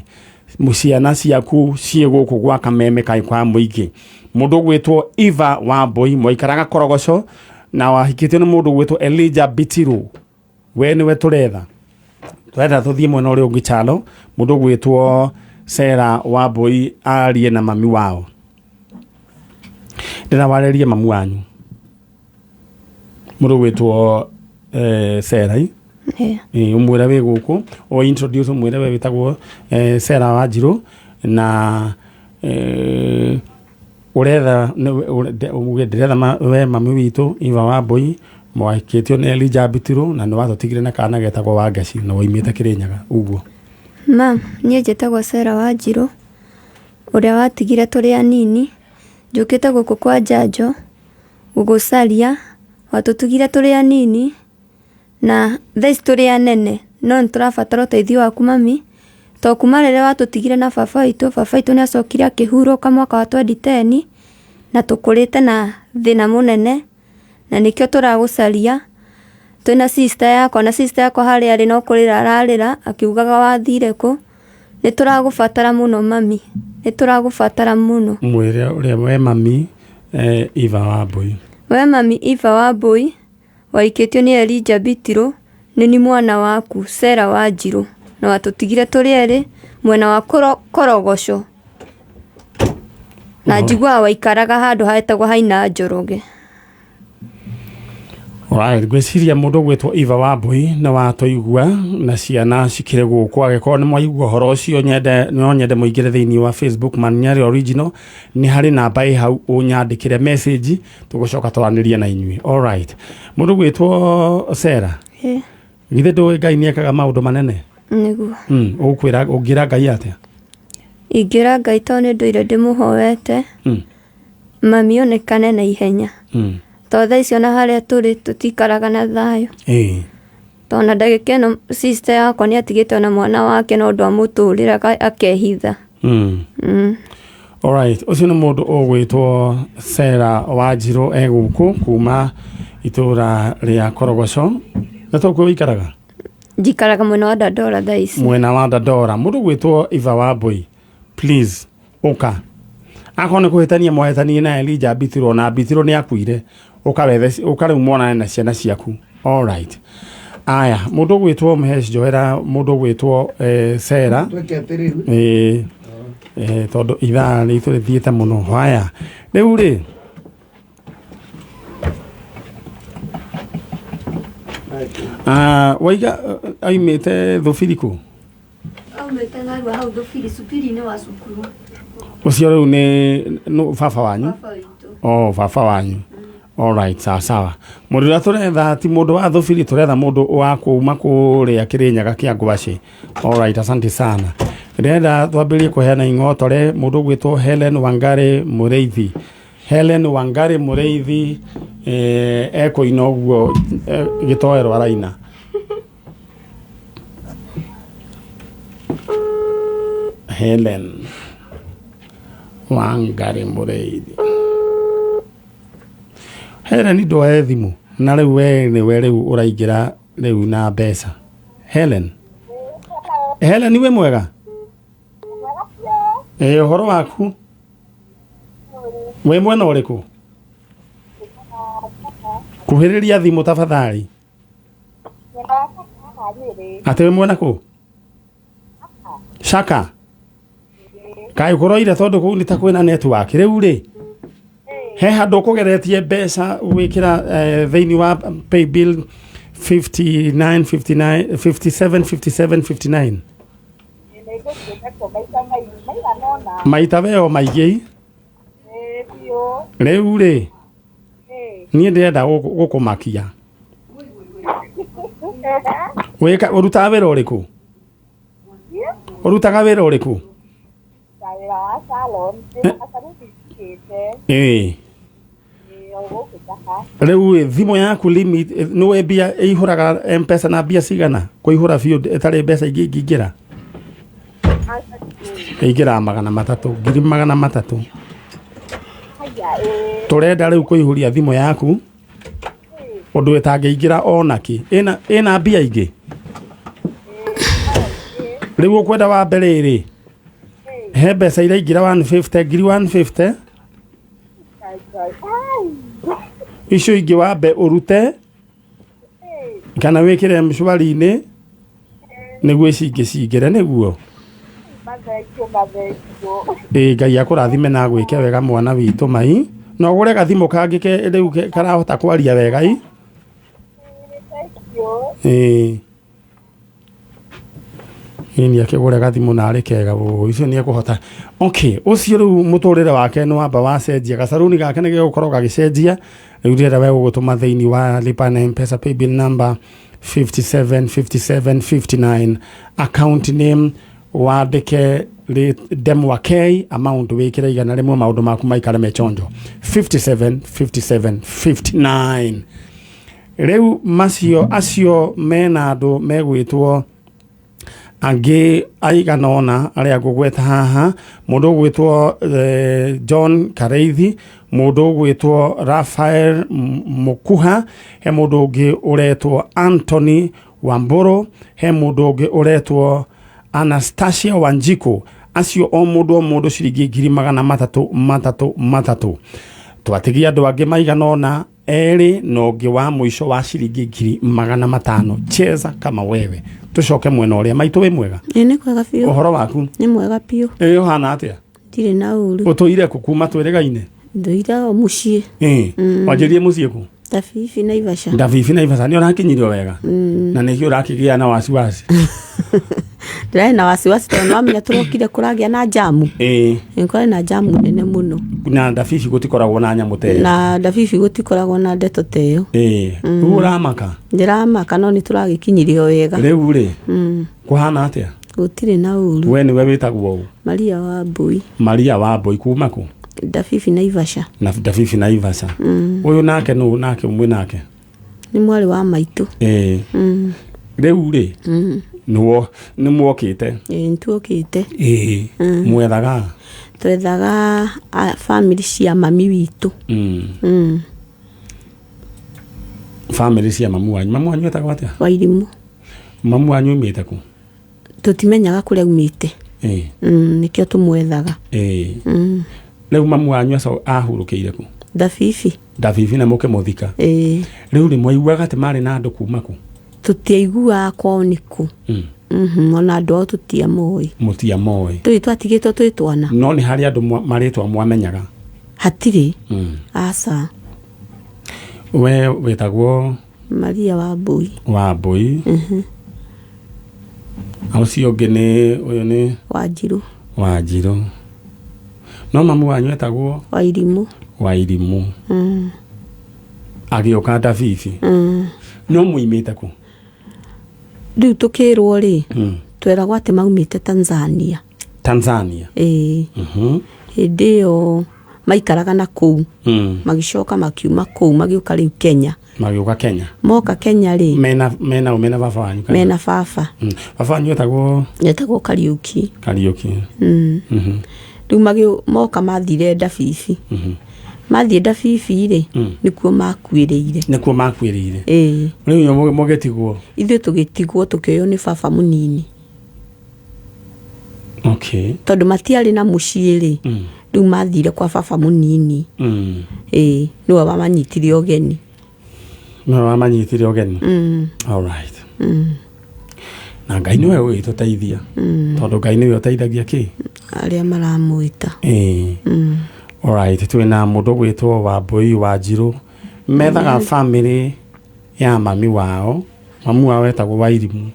ciana ciaku ciĩ gũkũ gwa Kameme kaĩ kwa mũingĩ. Mũndũ ũgwĩtwo Eva Wambui mwaikaraga Korogoco na wahikĩtio nĩ mũndũ ũgwĩtwo Elijah Bitiru. We nĩwe tũretha, tũrenda tũthiĩ mwena ũrĩa ũngĩ Chalo, mũndũ ũgwĩtwo Sera Wambui arie na mami wao. Ndĩra warĩrie mamu wanyu mũndũ ũgwĩtwo Sera. Ĩĩ, ũmwĩre wĩ gũkũ o introduce ũmwĩre we wĩtagwo Sarah Wanjirũ na ũretha uge ndĩretha we mami witũ Eva Wambui mwakĩtio nĩ Elijah Bitirũ na nĩ watũtigire na kana getagwo Wangeci na woimĩte Kĩrĩnyaga ũguo. Mam, niĩ njĩtagwo Sarah Wanjirũ, ũrĩa watigire tũrĩ anini, njũkĩte gũkũ kwa njanjo, gũgũcaria, watũtigire tũrĩ anini, na thaa ici tũrĩ anene, no nĩ tũrabatara ũteithio waku mami, to kuma rĩrĩa watũtigire na baba witũ, baba witũ nĩ acokire akĩhurũka mwaka wa 2010, na tũkũrĩte na thĩna mũnene, na nĩkĩo tũragũcaria, twĩna sister yakwa, na sister yakwa harĩa arĩ no kũrĩra ararĩra, akiugaga wathire kũ, nĩ tũragũbatara mũno mami, nĩ tũragũbatara mũno. Mwĩre ũrĩa we mami Eva Wambui. We mami Eva Wambui, waikĩtio nĩ Elijah Bitirũ, nĩ ni mwana waku Sarah Wanjirũ, na watũtigire tũrĩ erĩ mwena wa Korogoco, na njiguaga waikaraga handũ hetagwo Haina Njoroge. Alright, ngwĩciria mũndũ ũgwĩtwo Eva Wambui nĩ watũigua na ciana cikĩrĩ gũkũ. Angĩkorwo nĩ mwaigua ũhoro ũcio, no nyende mũingĩre thĩinĩ wa Facebook Man Nyarĩ Original, nĩ harĩ namba ĩ hau ũnyandĩkĩre message tũgũcoka twaranĩrie na inyuĩ. Alright, mũndũ ũgwĩtwo Sarah, githĩ ndũĩ Ngai nĩ ekaga maũndũ manene? Nĩguo. Ũkwĩra, ũngĩra Ngai atĩa? Ingĩra Ngai tondũ nĩ ndũire ndĩmũhoete, mami onekane na ihenya. Tondũ thaa ici ona harĩa tũrĩ tũtikaraga na thayũ. Tondũ na ndagĩka ĩno sister yakwa nĩ atigĩte ona mwana wake na ũndũ amũtũrĩra akehitha. Alright, ũcio nĩ mũndũ ũgwĩtwo Sarah Wanjirũ e gũkũ kuma itũra rĩa Korogoco. Na to kuo wĩikaraga? Njikaraga mwena wa Dandora thaa ici. Mwena wa Dandora. Mũndũ ũgwĩtwo Eva Wambui, please ũka. Akorwo nĩ kũhĩtania mwahĩtanie na Elijah Bitirũ, na Bitirũ nĩ akuire, ũka wethe, ũka rĩu monane na ciana ciaku. Alright. Aya, mũndũ ũgwĩtwo Mhesh Joera, mũndũ ũgwĩtwo Sarah. Tondũ ithaa rĩitũ rĩthiĩte mũno. Haya, rĩu rĩ, waiga aimĩte Thubiri kũ? Aumĩte Ng'arua hau Thubiri, cukuru-inĩ wa cukuru. Ũcio rĩu nĩ baba wanyu? Baba witũ. Oh, baba wanyu. Alright, sawa sawa. Mũndũ ũrĩa tũretha ti mũndũ wa Thubiri, tũretha mũndũ wa kuma kũrĩa Kĩrĩnyaga kĩa Ngwacĩ. Alright, asante sana. Ndĩrenda twambĩrĩrie kũheana ing'otore mũndũ ũgwĩtwo Helen Wangari Mũrĩithi. Helen Wangari Mũrĩithi ekũina ũguo gĩtoero araina. Helen Wangari Mũrĩithi. Helen ndoe thimũ na rĩu we nĩwe rĩu ũraingĩra rĩu na mbeca. Helen. Helen wĩ mwega? Ũhoro waku? Wĩ mwena ũrĩkũ? Kuhĩrĩria thimũ tafadhali. Atĩ wĩ mwena kũ? Shaka. Kaĩ ũkũroire tondũ kũu nĩ ta kwĩna network. Rĩu rĩ, he handũ ũkũgeretie mbeca gwĩkĩra thĩinĩ wa paybill 59 59 57 57 59. Maita weo maingĩ. Rĩu rĩ, niĩ ndĩrenda gũkũmakia. Wĩka ũrutaga wĩra ũrĩkũ? Ũrutaga wĩra ũrĩkũ? Rĩu thimũ yaku limit nĩwe mbia ĩihũraga M-Pesa na mbia cigana? Kũihũra biũ ĩtarĩ mbeca ingĩ ingĩingĩra? Ĩingĩraga 300, 300,000. Tũrenda rĩu kũihũria thimũ yaku ũndũ ĩtangĩingĩra ona kĩ. Ĩna mbia ingĩ? Rĩu ũkwenda wa mbere rĩ, he mbeca iraingĩra 150, 150,000. Icio ingĩ wambe ũrute kana wĩkĩre mshwari-inĩ nĩguo ici ingĩ cingĩre nĩguo. Ngai akũrathime na agwĩke wega mwana witũ mai. Na ũgũre gathimũ kangĩ rĩu karahota kwaria wega i. Ĩni akĩgũre gathimũ narĩ kega ũũ icio nĩ ekũhota. Okay, ũcio rĩu mũtũrĩre wake nĩ wamba wacenjia, gacaruni gake nĩ gegũkorwo gagĩcenjia. Rĩu ndĩrenda we gũgũtũma thĩinĩ wa lipa na M-Pesa paybill number 57 57 59, account name wandĩke ndemwa K, amount wĩkĩre 100, maũndũ maku maikare me chonjo. 57 57 59. Rĩu macio acio mena andũ megwĩtwo angĩ aigana ũna arĩa ngũgweta haha: mũndũ ũgwĩtwo John Kareithi, mũndũ ũgwĩtwo Rafael Mukuha, he mũndũ ũngĩ ũretwo Anthony Wamburu, he mũndũ ũngĩ ũretwo Anastasia Wanjiku. Acio o mũndũ o mũndũ ciringi 300,000 3 3. Twatigia andũ angĩ maigana ũna, erĩ na ũngĩ wa mũico wa ciringi 500,000. Cheza kama wewe. Tũcoke mwena ũrĩa maitũ. Wĩ mwega? Ĩ, nĩ kwega biũ. Ũhoro waku? Nĩ mwega biũ. Ĩ, ũhana atĩa? Ndirĩ na ũru. Ũtũire kũ kuma twĩrĩgaine? Ndũire o mũciĩ. Ĩ, wanjĩrie mũciĩ kũ? Ndabibi Naivasha. Ndabibi Naivasha. Nĩ ũrakinyirio wega na nĩkĩo ũrakĩgĩa na wasiwasi? Ndĩrarĩ na wasiwasi tondũ nĩwamenya tũrokire kũragĩa na njamu. Nĩ kũrarĩ na njamu nene mũno. Na Ndabibi gũtikoragwo na nyamũ ta ĩyo. Na Ndabibi gũtikoragwo na ndeto ta ĩyo. Ĩ, rĩu ũramaka? Ndĩramaka, no nĩ tũragĩkinyirio wega. Rĩu rĩ, kũhana atĩa? Gũtirĩ na ũru. We nĩwe wĩtagwo ũ? Maria wa Mbui. Maria wa Mbui kuma kũ? Ndabibi Naivasha. Na Ndabibi Naivasha. Ũyũ nake nũ nake mwĩ nake? Nĩ mwarĩ wa maitũ. Rĩu rĩ, nĩwo nĩ mwokĩte? Ĩ, nĩtuokĩte. Ĩ, mwethaga? Twethaga family cia mami witũ. Family cia mamu wanyu. Mamu wanyu etagwo atĩa? Wairimũ. Mamu wanyu umĩte kũ? Tũtimenyaga kũrĩa aumĩte. Nĩkĩo tũmwethaga. Rĩu mamu wanyu aco ahurũkĩire kũ? Ndabibi. Ndabibi, na mũkĩmũthika? Ĩ. Rĩu rĩ, mwaiguaga atĩ marĩ na andũ kuma kũ? Tũtiaiguaga kwao nĩ kũ. Ona andũ ao tũtiamoĩ. Mũtiamoĩ? Tũrĩ twatigĩtwo twĩ twana. No nĩ harĩ andũ marĩtwa mwamenyaga? Hatirĩ. Aca. We wĩtagwo? Maria wa Mbui. Wa Mbui. Ũcio ũngĩ nĩ ũyũ nĩ? Wanjirũ. Wanjirũ. No mamu wanyu etagwo? Wairimũ. Wairimũ. Agĩũka Ndabibi. No mũimĩte kũ? Rĩu tũkĩrwo rĩ, tweragwo atĩ maumĩte Tanzania. Tanzania? Ĩĩ. Hĩndĩ ĩyo maikaraga na kũu. Magĩcoka makiuma kũu, magĩũka rĩu Kenya. Magĩũka Kenya. Moka Kenya rĩ, mena ũ? Mena baba wanyu kana? Mena baba. Baba wanyu etagwo? Etagwo Kariũki. Kariũki. Rĩu moka mathire Ndabibi. Mathiĩ Ndabibi rĩ, nĩkuo makuĩrĩire. Nĩkuo makuĩrĩire? Ĩĩ. Rĩu inyuĩ mũgĩtigwo? Ithuĩ tũgĩtigwo, tũkĩoywo nĩ baba mũnini. Tondũ matiarĩ na mũciĩ rĩ, rĩu mathire kwa baba mũnini. Ĩĩ, nĩwe wamanyitire ũgeni. Nĩwe wamanyitire ũgeni. Alright. Na Ngai nĩwe ũgĩtũteithia, tondũ Ngai nĩwe ũteithagia kĩ? Arĩa maramwĩta. Ĩĩ. Alright, twĩna mũndũ ũgwĩtwo Wambui Wanjirũ, methaga family ya mami wao. Mamu wao etagwo Wairimũ,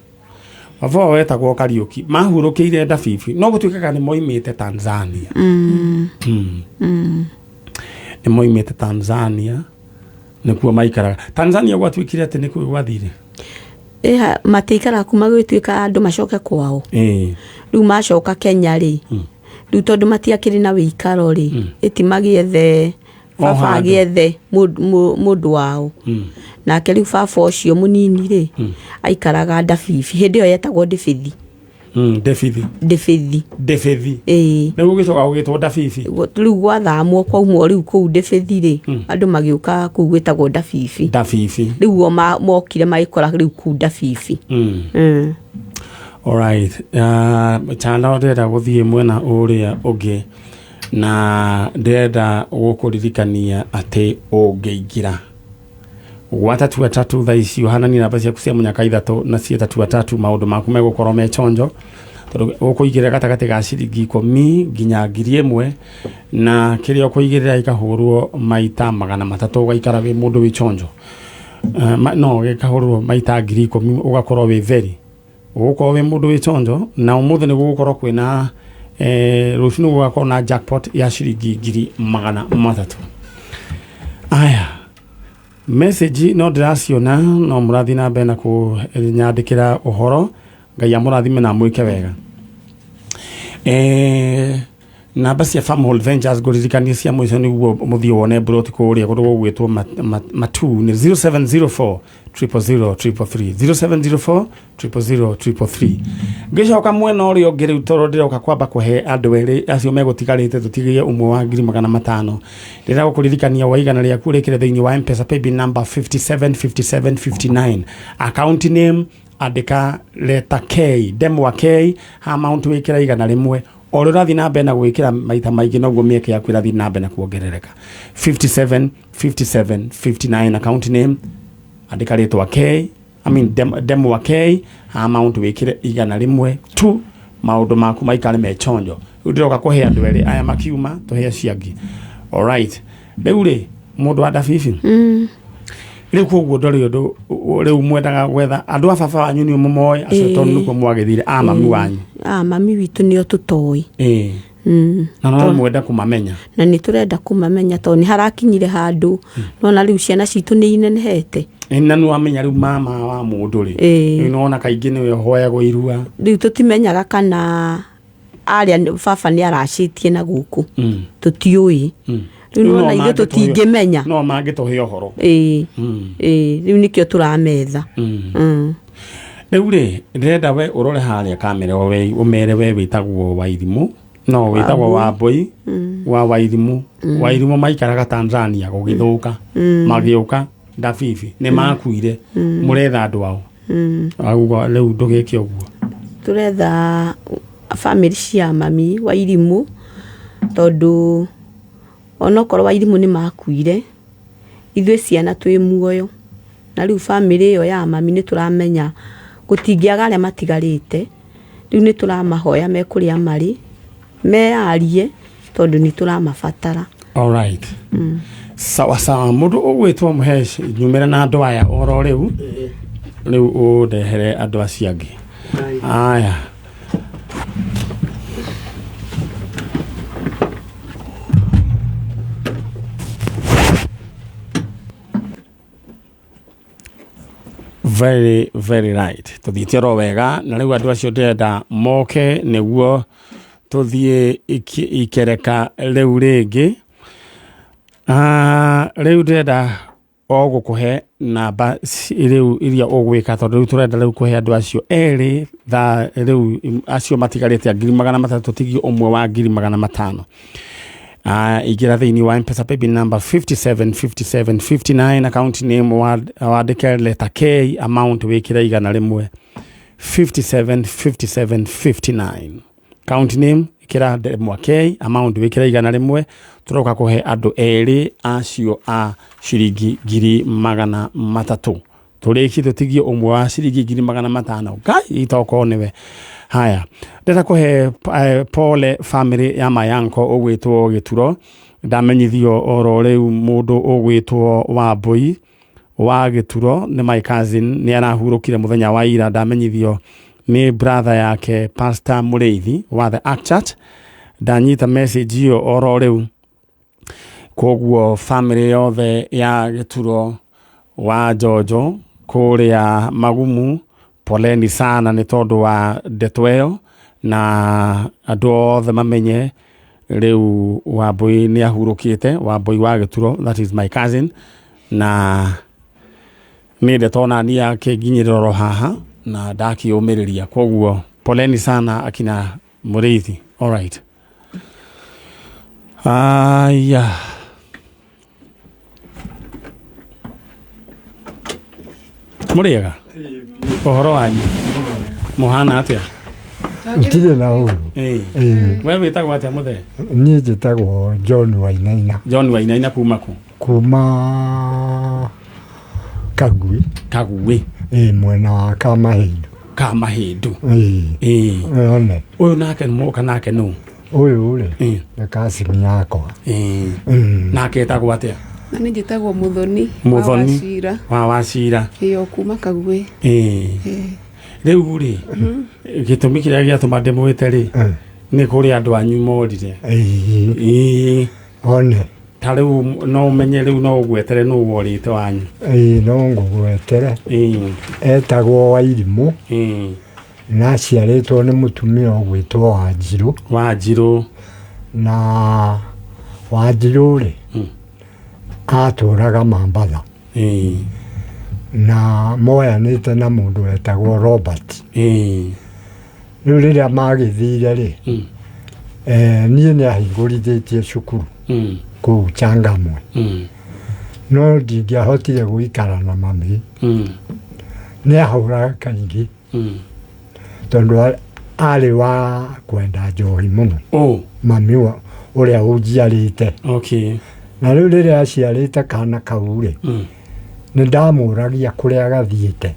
baba wao etagwo Kariũki, mahurũkĩire Ndabibi, no gũtuĩkaga nĩ moimĩte Tanzania. Nĩ moimĩte Tanzania, nĩkuo maikaraga Tanzania. Gwatuĩkire atĩ nĩkuo gwathire? Ĩha, matiikaraga kuma gwĩtuĩka andũ macoke kwao. Rĩu macoka Kenya rĩ, rĩu tondũ matiakĩrĩ na wĩikaro rĩ, ĩti magĩethe O baba handũ. agĩethe mũndũ wao. Nake rĩu baba ũcio mũnini rĩ, aikaraga Ndabibi, hĩndĩ ĩyo yetagwo Ndĩbĩthi. Ndebithi. Ndĩbĩthi. Ndebithi. Ĩĩ. Rĩu gũgĩcoka gũgĩtwo Ndabibi. Rĩu gwathamwo, kwaumwo rĩu kũu Ndĩbĩthi rĩ, andũ magĩũka kũu gwĩtagwo Ndabibi. Ndabibi. Rĩu o mokire magĩkora rĩu kũu Ndabibi. Alright. Chanda, ndĩrenda gũthiĩ mwena ũrĩa ũngĩ na ndĩrenda gũkũririkania atĩ ũngĩingĩra gwa Tatua Tatu thaa ici, ũhananie namba ciaku cia mũnyaka ithatũ na cia Tatua Tatu, maũndũ maku megũkorwo me chonjo, tondũ ũkũigĩrĩra gatagatĩ ga ciringi 10 nginya 1,000, na kĩrĩa ũkũigĩrĩra gĩkahũrwo maita 300, ũgaikara wĩ mũndũ wĩ chonjo. No gĩkahũrwo maita 10,000, ũgakorwo wĩ very Ũgũkorwo wĩ mũndũ wĩ chonjo na ũmũthĩ nĩ gũgũkorwo kwĩna rũciũ nĩ gũgakorwo na jackpot ya ciringi 300,000. Aya, message no ndĩraciona no mũrathiĩ na mbere na kũnyandĩkĩra ũhoro. Ngai amũrathime na amwĩke wega. Namba cia Farmhold Ventures ngũririkanie cia mũico nĩguo mũthiĩ wone mburoti kũrĩa kũndũ gũgwĩtwo Matu nĩ 0704 000 333, 0704 000 333. Ngĩcoka mwena ũrĩa ũngĩ rĩu tondũ ndĩroka kwamba kũhe andũ erĩ acio megũtigarĩte tũtigie ũmwe wa 500,000. Ndĩrenda gũkũririkania wa igana rĩaku rĩkĩre thĩinĩ wa M-Pesa paybill number 575759, account name andĩka letter K, ndemwa K, amount wĩkĩra 100. O ũrĩa ũrathiĩ na mbere na gwĩkĩra maita maingĩ noguo mĩeke yaku ĩrathiĩ na mbere na kuongerereka. 57 57 59, account name andĩka rĩtwa K, I mean ndemwa K, amount wĩkĩre 100 tu, maũndũ maku maikare me chonjo. Rĩu ndĩroka kũhe andũ erĩ aya makiuma tũhe acio angĩ. Alright, rĩu rĩ mũndũ wa ndabibi rĩu koguo ndũrĩ ũndũ rĩu mwendaga gwetha andũ a baba wanyu nĩ mũmoĩ acio tondũ nĩkuo mwagĩthire a mami wanyu. A mami witũ nĩo tũtoĩ. Na no mwenda kũmamenya. Na nĩ tũrenda kũmamenya tondũ nĩ harakinyire handũ nona rĩu ciana citũ nĩ inenehete. Na nĩ wamenya rĩu mama wa mũndũ rĩ rĩu nĩwona kaingĩ nĩwe ũhoyagwo irua. Rĩu tũtimenyaga kana arĩa baba nĩ aracĩtie na gũkũ tũtiũĩ. Rĩu nĩwona ithuĩ tũtingĩmenya. No mangĩtũhe ũhoro. Rĩu nĩkĩo tũrametha. Rĩu rĩ ndĩrenda we ũrore harĩa kamera we ũmere we wĩtagwo Wairimũ no wĩtagwo Wambũi wa Wairimũ. Wairimũ maikaraga Tanzania gũgĩthũka magĩũka Ndabibi nĩ makuire mũretha andũ ao. Auga rĩu ndũgĩke ũguo. Tũretha family cia mami Wairimũ tondũ onokorwo Wairimũ nĩ makuire ithuĩ ciana twĩ muoyo na rĩu family ĩyo ya mami nĩ tũramenya gũtingĩaga arĩa matigarĩte. Rĩu nĩ tũramahoya me kũrĩa marĩ meyarie tondũ nĩ tũramabatara. Alright. Sawa sawa, mũndũ ũgwĩtwo Mũhesh nyumĩra na andũ aya oro rĩu rĩu ũndehere andũ acio angĩ. Aya. Very very right. Tuthiĩte oro wega na rĩu andũ acio ndĩrenda moke nĩguo tũthiĩ ikereka rĩu rĩngĩ. Rĩu ndĩrenda o gũkũhe namba rĩu iria ũgwĩka tondũ rĩu tũrenda rĩu kũhe andũ acio erĩ thaa rĩu acio matigarĩte a 300,000 tũtigie ũmwe wa 500,000. Ingĩra thĩinĩ wa M-Pesa paybill number 575759, account name wandĩke letter K, amount wĩkĩre 100, 575759, account name ĩkĩra ndemwa K, amount wĩkĩre 100. Tũroka kũhe andũ erĩ acio a ciringi 300,000 tũrĩkie tũtigie ũmwe wa ciringi 500,000. Ngai itokorwo nĩwe. Haya, ndĩrenda kũhe pole family ya Mayanko ũgwĩtwo Gĩturo. Ndamenyithio oro rĩu mũndũ ũgwĩtwo Wambũi wa Gĩturo nĩ my cousin, nĩ arahurũkire mũthenya wa ira. Ndamenyithio nĩ brother yake Pastor Mũrĩithi wa the Ark Church. Ndanyita message ĩyo oro rĩu. Koguo family yothe ya Gĩturo wa Jojo kũrĩa Magumu, poleni sana nĩ tondũ wa ndeto ĩyo, na andũ othe mamenye rĩu Wambũi nĩ ahurũkĩte, Wambũi wa Gĩturo, that is my cousin, na nĩ ndeto ona niĩ yakĩnginyĩrĩra oro haha na ndakĩũmĩrĩria. Koguo poleni sana akina Mũrĩithi. Alright. Aya. Mũrĩega? Ũhoro wanyu? Mũhana atĩa? Ntirĩ na ũru. We wĩtagwo atĩa mũthee? Niĩ njĩtagwo John Wainaina. John Wainaina kuma kũ? Kuma Kagui. Kagui. Ĩĩ, mwena wa Kamahĩndũ. Kamahĩndũ. Ĩĩ. One. Ũyũ nake mũka nake nũ? Ũyũ rĩ, nĩ cousin yakwa. Nake etagwo atĩa? Na nĩ njĩtagwo Mũthoni. Mũthoni. Wa Wacira. Wa Wacira. Ĩyo kuma Kagui. Rĩu rĩ, gĩtũmi kĩrĩa gĩatũma ndĩmwĩte rĩ, nĩ kũrĩ andũ anyu morire. Ĩĩ, Ĩĩ. one. Ta rĩu no ũmenye rĩu no ũgwetere nũ worĩte wanyu. Ĩĩ, no ngũgwetere. Ĩĩ. Etagwo Wairimũ. Ĩĩ. Na aciarĩtwo nĩ mũtumia ũgwĩtwo Wanjirũ. Wanjirũ. Na Wanjirũ rĩ, atũraga Mambatha. Ĩĩ. Na moyanĩte na mũndũ wetagwo Robert. Ĩĩ. Rĩu rĩrĩa magĩthire rĩ, niĩ nĩ ahingũrithĩtie cukuru kũu Changamwe. No ndingĩahotire gũikara na mami. Nĩ ahũraga kaingĩ. Tondũ arĩ wa kwenda njohi mũno. Mami ũrĩa ũnjiarĩte. Okay. Na rĩu rĩrĩa aciarĩte kana kau rĩ, nĩ ndamũragia kũrĩa gathiĩte.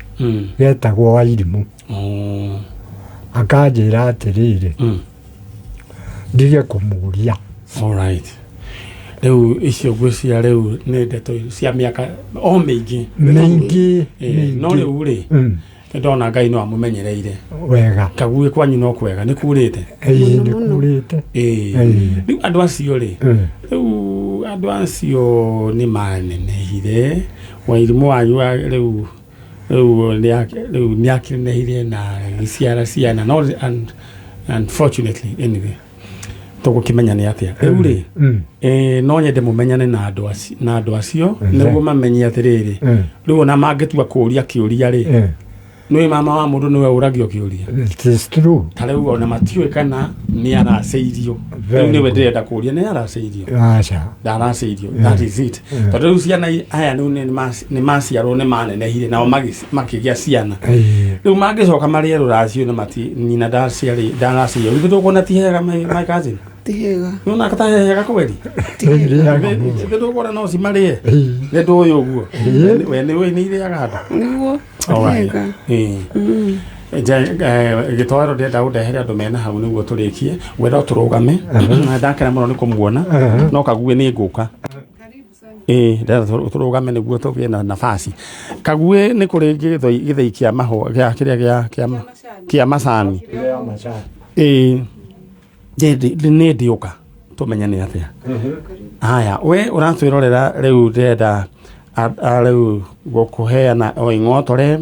Getagwo Wairimũ. Akanjĩra atĩrĩrĩ, ndige kũmũria. All right. Rĩu icio ngwĩciria rĩu nĩ ndeto cia mĩaka o mĩingĩ. Mĩingĩ, No mĩingĩ. rĩu rĩ, nĩndona Ngai no amũmenyereire. Wega. Kaguĩ kwanyu no kwega, nĩ kurĩte? Ĩĩ, nĩ kurĩte. Ĩĩ. Rĩu andũ acio rĩ, rĩu andũ acio nĩ manenehire, Wairimũ wanyu rĩu rĩu rĩu nĩ akĩnenehire na agĩciara ciana, no unfortunately anyway tũgũkĩmenya nĩ atĩa. Rĩu rĩ, no nyende mũmenyane na andũ acio, na andũ acio nĩguo mamenye atĩrĩrĩ, rĩu ona mangĩtua kũũria kĩũria rĩ, nĩũĩ mama wa mũndũ nĩwe ũragio kĩũria. It is true. Ta rĩu ona matiũĩ kana nĩ aracĩirio. Rĩu nĩwe ndĩrenda kũũria, nĩ aracĩirio? Aca. Ndaracĩirio. That is it. Tondũ rĩu ciana aya rĩu nĩ maciarwo nĩ manenehire nao makĩgĩa ciana. Rĩu mangĩcoka marĩe rũracio nĩ mati nyina ndaracĩirio. Githĩ ndũkuona ti hega my cousin? Ti hega. Nĩwona ta he hega kweri? Githĩ ndũkuona no cimarĩe? Nĩ ndũĩ ũguo. We nĩ ũĩ nĩ irĩaga andũ. Nĩguo. All right. Hega. Ĩĩ. Gĩtoero ndĩrenda ũndehere andũ mena hau nĩguo tũrĩkie. We no tũrũgame. Na ndakena mũno nĩ kũmuona. No Kaguĩ nĩ ngũka. Ĩĩ, ndĩrenda tũrũgame nĩguo tũgĩe na nafasi. Kaguĩ nĩ kũrĩ gĩthĩi kĩa mahũa, gĩa kĩrĩa gĩa kĩa macani. Ĩĩ. Nĩ ndĩũka tũmenye nĩ atĩa. Haya, we ũratwĩrorera rĩu ndĩrenda rĩu gũkũheana o ing'otore.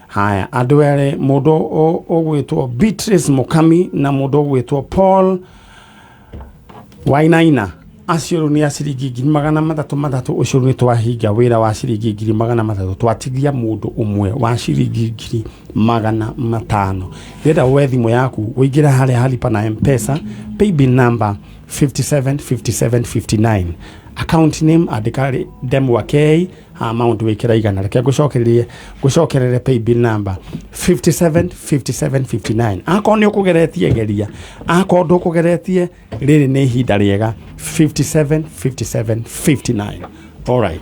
Haya, andũ erĩ, mũndũ ũgwĩtwo Beatrice Mukami na mũndũ ũgwĩtwo Paul Wainaina. Acio rĩu nĩ a ciringi ngiri magana matatũ matatũ. Ũcio rĩu nĩ twahinga wĩra wa ciringi ngiri magana matatũ, twatigia mũndũ ũmwe wa ciringi ngiri magana matano. Ndĩrenda woe thimũ yaku ũingĩre harĩa halipa na M-Pesa, paybill number 575759, account name andĩka Ndemwa K, amount wĩkĩra 100. Reke ngũcokerere paybill number 575759. Akorwo nĩ ũkũgeretie geria, akorwo ndũkũgeretie rĩrĩ nĩ ihinda rĩega. 575759. All right.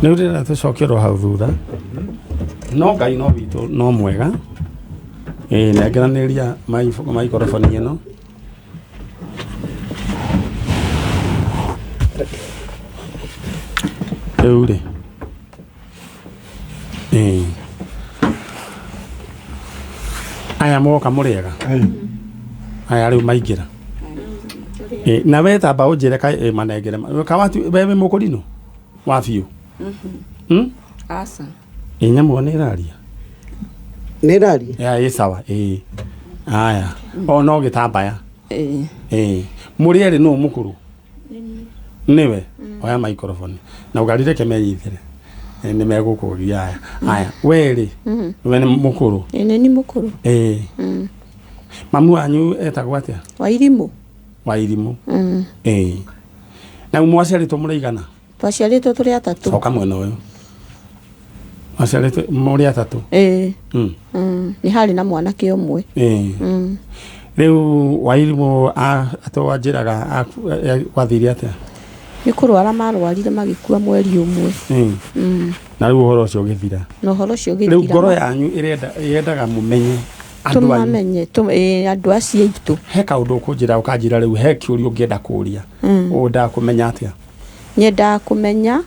Rĩu ndĩrenda tũcoke oro hau thutha, no Ngai no witũ no mwega. Ĩĩ, nengeranĩria maikoroboni ĩno. Rĩu rĩ, ĩĩ, aya moka mũrĩega, aya rĩu maingĩra. Ĩĩ, na we tamba ũnjĩre ka manengere kawatu, we wĩ mũkũrinũ wa biũ? Aca. Ĩ, nyamũ nĩ ĩraria? Nĩ ĩraria? Ya, ĩ sawa. Ĩ, aya o no gĩtambaya. Ĩĩ. Ĩ, mũrĩ erĩ nũ mũkũrũ? Nĩwe oya microphone na ũgarireke menyitĩre. Nĩ megũkũgia aya. Aya, we rĩ, we nĩ mũkũrũ? Ĩĩ, nĩ niĩ mũkũrũ. Ĩ, mamu wanyu etagwo atĩa? Wairimũ. Wairimũ. Ĩ, na mwaciarĩtwo mũrĩ igana? Twaciarĩtwo tũrĩ atatũ. Coka mwena ũyũ. Mwaciarĩtwo mũrĩ atatũ? Ĩĩ. Nĩ harĩ na mwanake ũmwe. Ĩĩ. Rĩu Wairimũ atwanjĩraga gwathire atĩa? Nĩ kũrwara marwarire magĩkua mweri ũmwe. Na rĩu ũhoro ũcio ũgĩthira? Na ũhoro ũcio Rĩu ũgĩthira. ngoro yanyu ĩrenda yendaga mũmenye andũ anyu. Tũmamenye andũ acio aitũ. He kaũndũ ũkũnjĩra ũkanjĩra rĩu he kĩũria ũngĩenda kũũria. Ũndaga kũmenya atĩa? Nyendaga kũmenya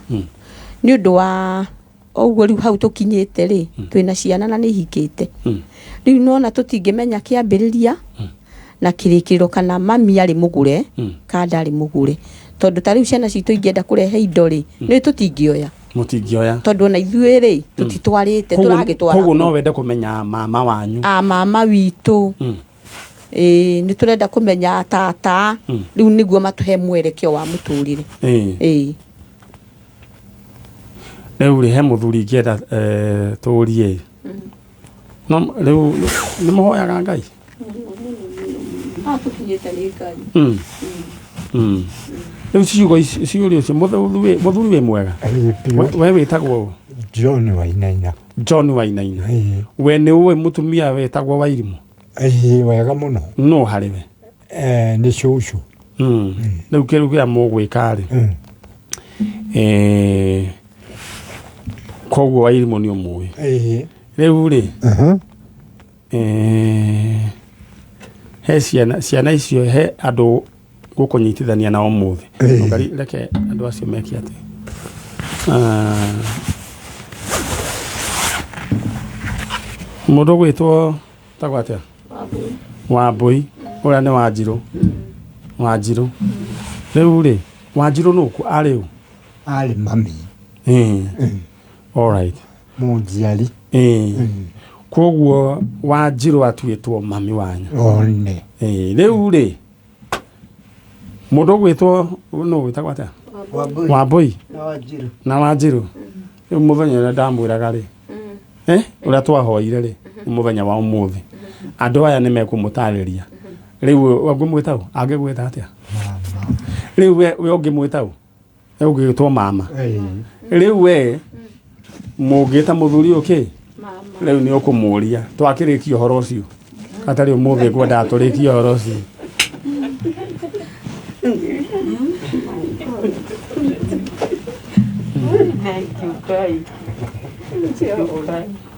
Nĩ ũndũ wa ũguo rĩu hau tũkinyĩte rĩ, twĩna ciana na nĩ hikĩte. Rĩu nona tũtingĩmenya kĩambĩrĩria na kĩrĩkĩrĩro kana mami arĩ mũgũre kana ndarĩ mũgũre, tondũ ta rĩu ciana citũ ingĩenda kũrehe indo rĩ, nĩ tũtingĩoya. Mũtingĩoya. Tondũ ona ithuĩ rĩ, tũtitwarĩte. Tũragĩtwara. Koguo no wende kũmenya mama wanyu. A mama witũ. Ĩĩ, nĩ tũrenda kũmenya tata rĩu nĩguo matũhe mwerekeo wa mũtũrĩre. Ĩĩ. Rĩu rĩ, he mũthuri ingĩenda tũrie. No rĩu nĩ mũhoyaga Ngai? Haha tũkinyĩte nĩ Ngai. Rĩu ciugo ici ciũria ũcio, mũthuri wĩ mwega. Ĩĩ, biũ. We wĩtagwo ũ? John Wainaina. John Wainaina. Ĩĩ. We nĩ ũĩ mũtumia wĩtagwo Wairimũ? Ĩĩ, wega mũno. No harĩ we? Nĩ cũcũ. Rĩu kĩrĩu kĩrĩa mũgwĩka rĩ, koguo Wairimũ nĩ ũmũĩ? Ĩĩ. Rĩu rĩ, he ciana icio, he andũ gũkũnyitithania nao ũmũthĩ. Ngai, reke andũ acio meke atĩ. Ah, mũndũ ũgwĩtwo tagwo atĩa? Wambũi ũrĩa nĩ Wanjirũ. Wanjirũ rĩu rĩ, Wanjirũ nũ arĩ ũ? Arĩ mami. Alright. Mũnjiari. Koguo Wanjirũ atuĩtwo mami wanyu. One. Rĩu rĩ, mũndũ ũgwĩtwo nũ wĩtagwo atĩa? Wambũi. Wambũi. Na Wanjirũ. Na Wanjirũ. Rĩu mũthenya ũrĩa ndamwĩraga rĩ, ũrĩa twahoire rĩ, nĩ mũthenya wa ũmũthĩ. Andũ aya nĩ mekũmũtarĩria. Rĩu ũngĩmwĩta ũ? Angĩgwĩta atĩa? Rĩu we ũngĩmwĩta ũ? We ũngĩgĩtwo mama. Rĩu we mũngĩta mũthuri ũkĩ? Rĩu nĩ ũkũmũria twakĩrĩkia ũhoro ũcio, atarĩ ũmũthĩ ngwendaga tũrĩkie ũhoro ũcio.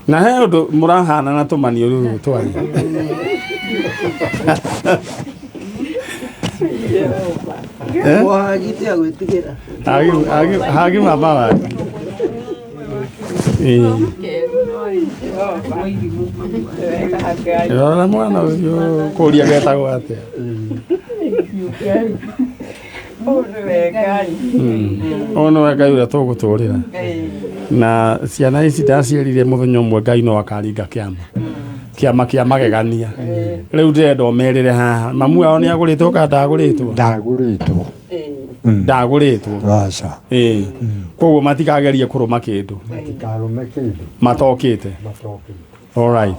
Na he ũndũ mũrahana na tũmaniũrũ rũrũ twanyu. Wahagite agwĩtigĩra. Hagi mama wanyu. Ĩĩ. Rora mwana ũcio kũria getagwo atĩa. Ũyũ nĩwe Ngai ũrĩa tũgũtũrĩra na ciana ici ndaciĩrire mũthenya ũmwe Ngai no akaringa kĩama, kĩama kĩa magegania. Rĩu ndĩrenda ũmerĩre haha, mamu wao nĩ agũrĩtwo kana ndagũrĩtwo? Ndagũrĩtwo. Ndagũrĩtwo. Aca. Ĩĩ, koguo matikagerie kũrũma kĩndũ. Matikarũme kĩndũ. Matokĩte. Matokĩte. Alright.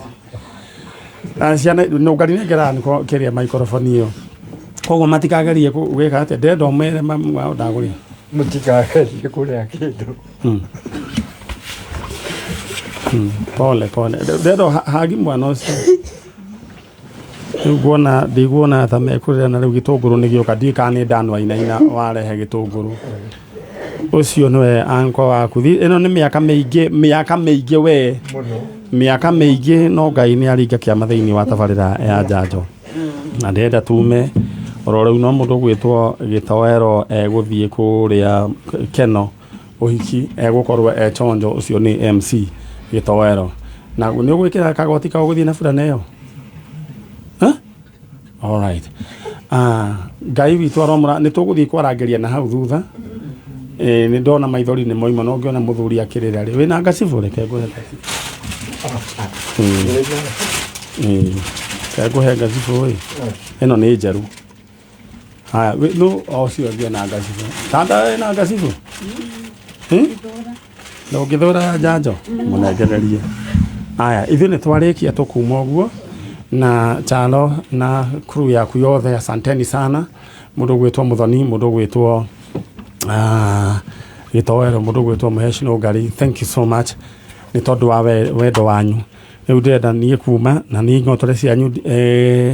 Na ciana nũngari nengera kĩrĩa maikoroboni ĩyo, koguo matikagerie gwĩka atĩa. Ndĩrenda ũmere mamu wao ndagũrĩtwo. Mũtikagerie kũrĩa kĩndũ. Pole pole, ndĩrenda hagi mwana ũcio. Rĩu nguona ndiguona ta mekũrĩra, na rĩu gĩtũngũrũ nĩ gĩũka. Ndiũĩ kana nĩ ndanwa inaina warehe gĩtũngũrũ. Ũcio nĩwe anko waku. Ĩno nĩ mĩaka mĩingĩ, mĩaka mĩingĩ we. Mũno. Mĩaka mĩingĩ, no Ngai nĩ aringa kĩama thĩinĩ wa tabarĩra ya njanjo, na ndĩrenda tume oro rĩu. No mũndũ ũgwĩtwo Gĩtoero egũthiĩ kũrĩa Keno ũhiki, egũkorwo e chonjo. Ũcio nĩ MC Gĩtoero, na nĩ ũgwĩkĩra kagoti kau gũthiĩ na burana ĩyo. Huh? Alright. Ah, Ngai witũ aromũra. Nĩ tũgũthiĩ kwarangĩria na hau thutha. Nĩ ndona maithori nĩ moima, no ngĩona mũthuri akĩrĩra rĩ. Wĩna ngacibũ? Reke ngũhe ngacibũ. Reke ngũhe ngacibũ ĩ. Ĩno nĩ njerũ. Haya, nũ o ũcio ũngĩ ena ngacibũ? Tanda ena ngacibũ? Ndũngĩthũra njanjo? Mũnengererie. Aya, ithuĩ nĩ twarĩkia tũkuma ũguo na Chalo na crew yaku yothe, asanteni sana. Mũndũ ũgwĩtwo Mũthoni, mũndũ ũgwĩtwo Gĩtoero, mũndũ ũgwĩtwo Mũheshi Nũngari, thank you so much nĩ tondũ wa wendo wanyu. Rĩu ndĩrenda niĩ kuma na niĩ ng'otore cianyu.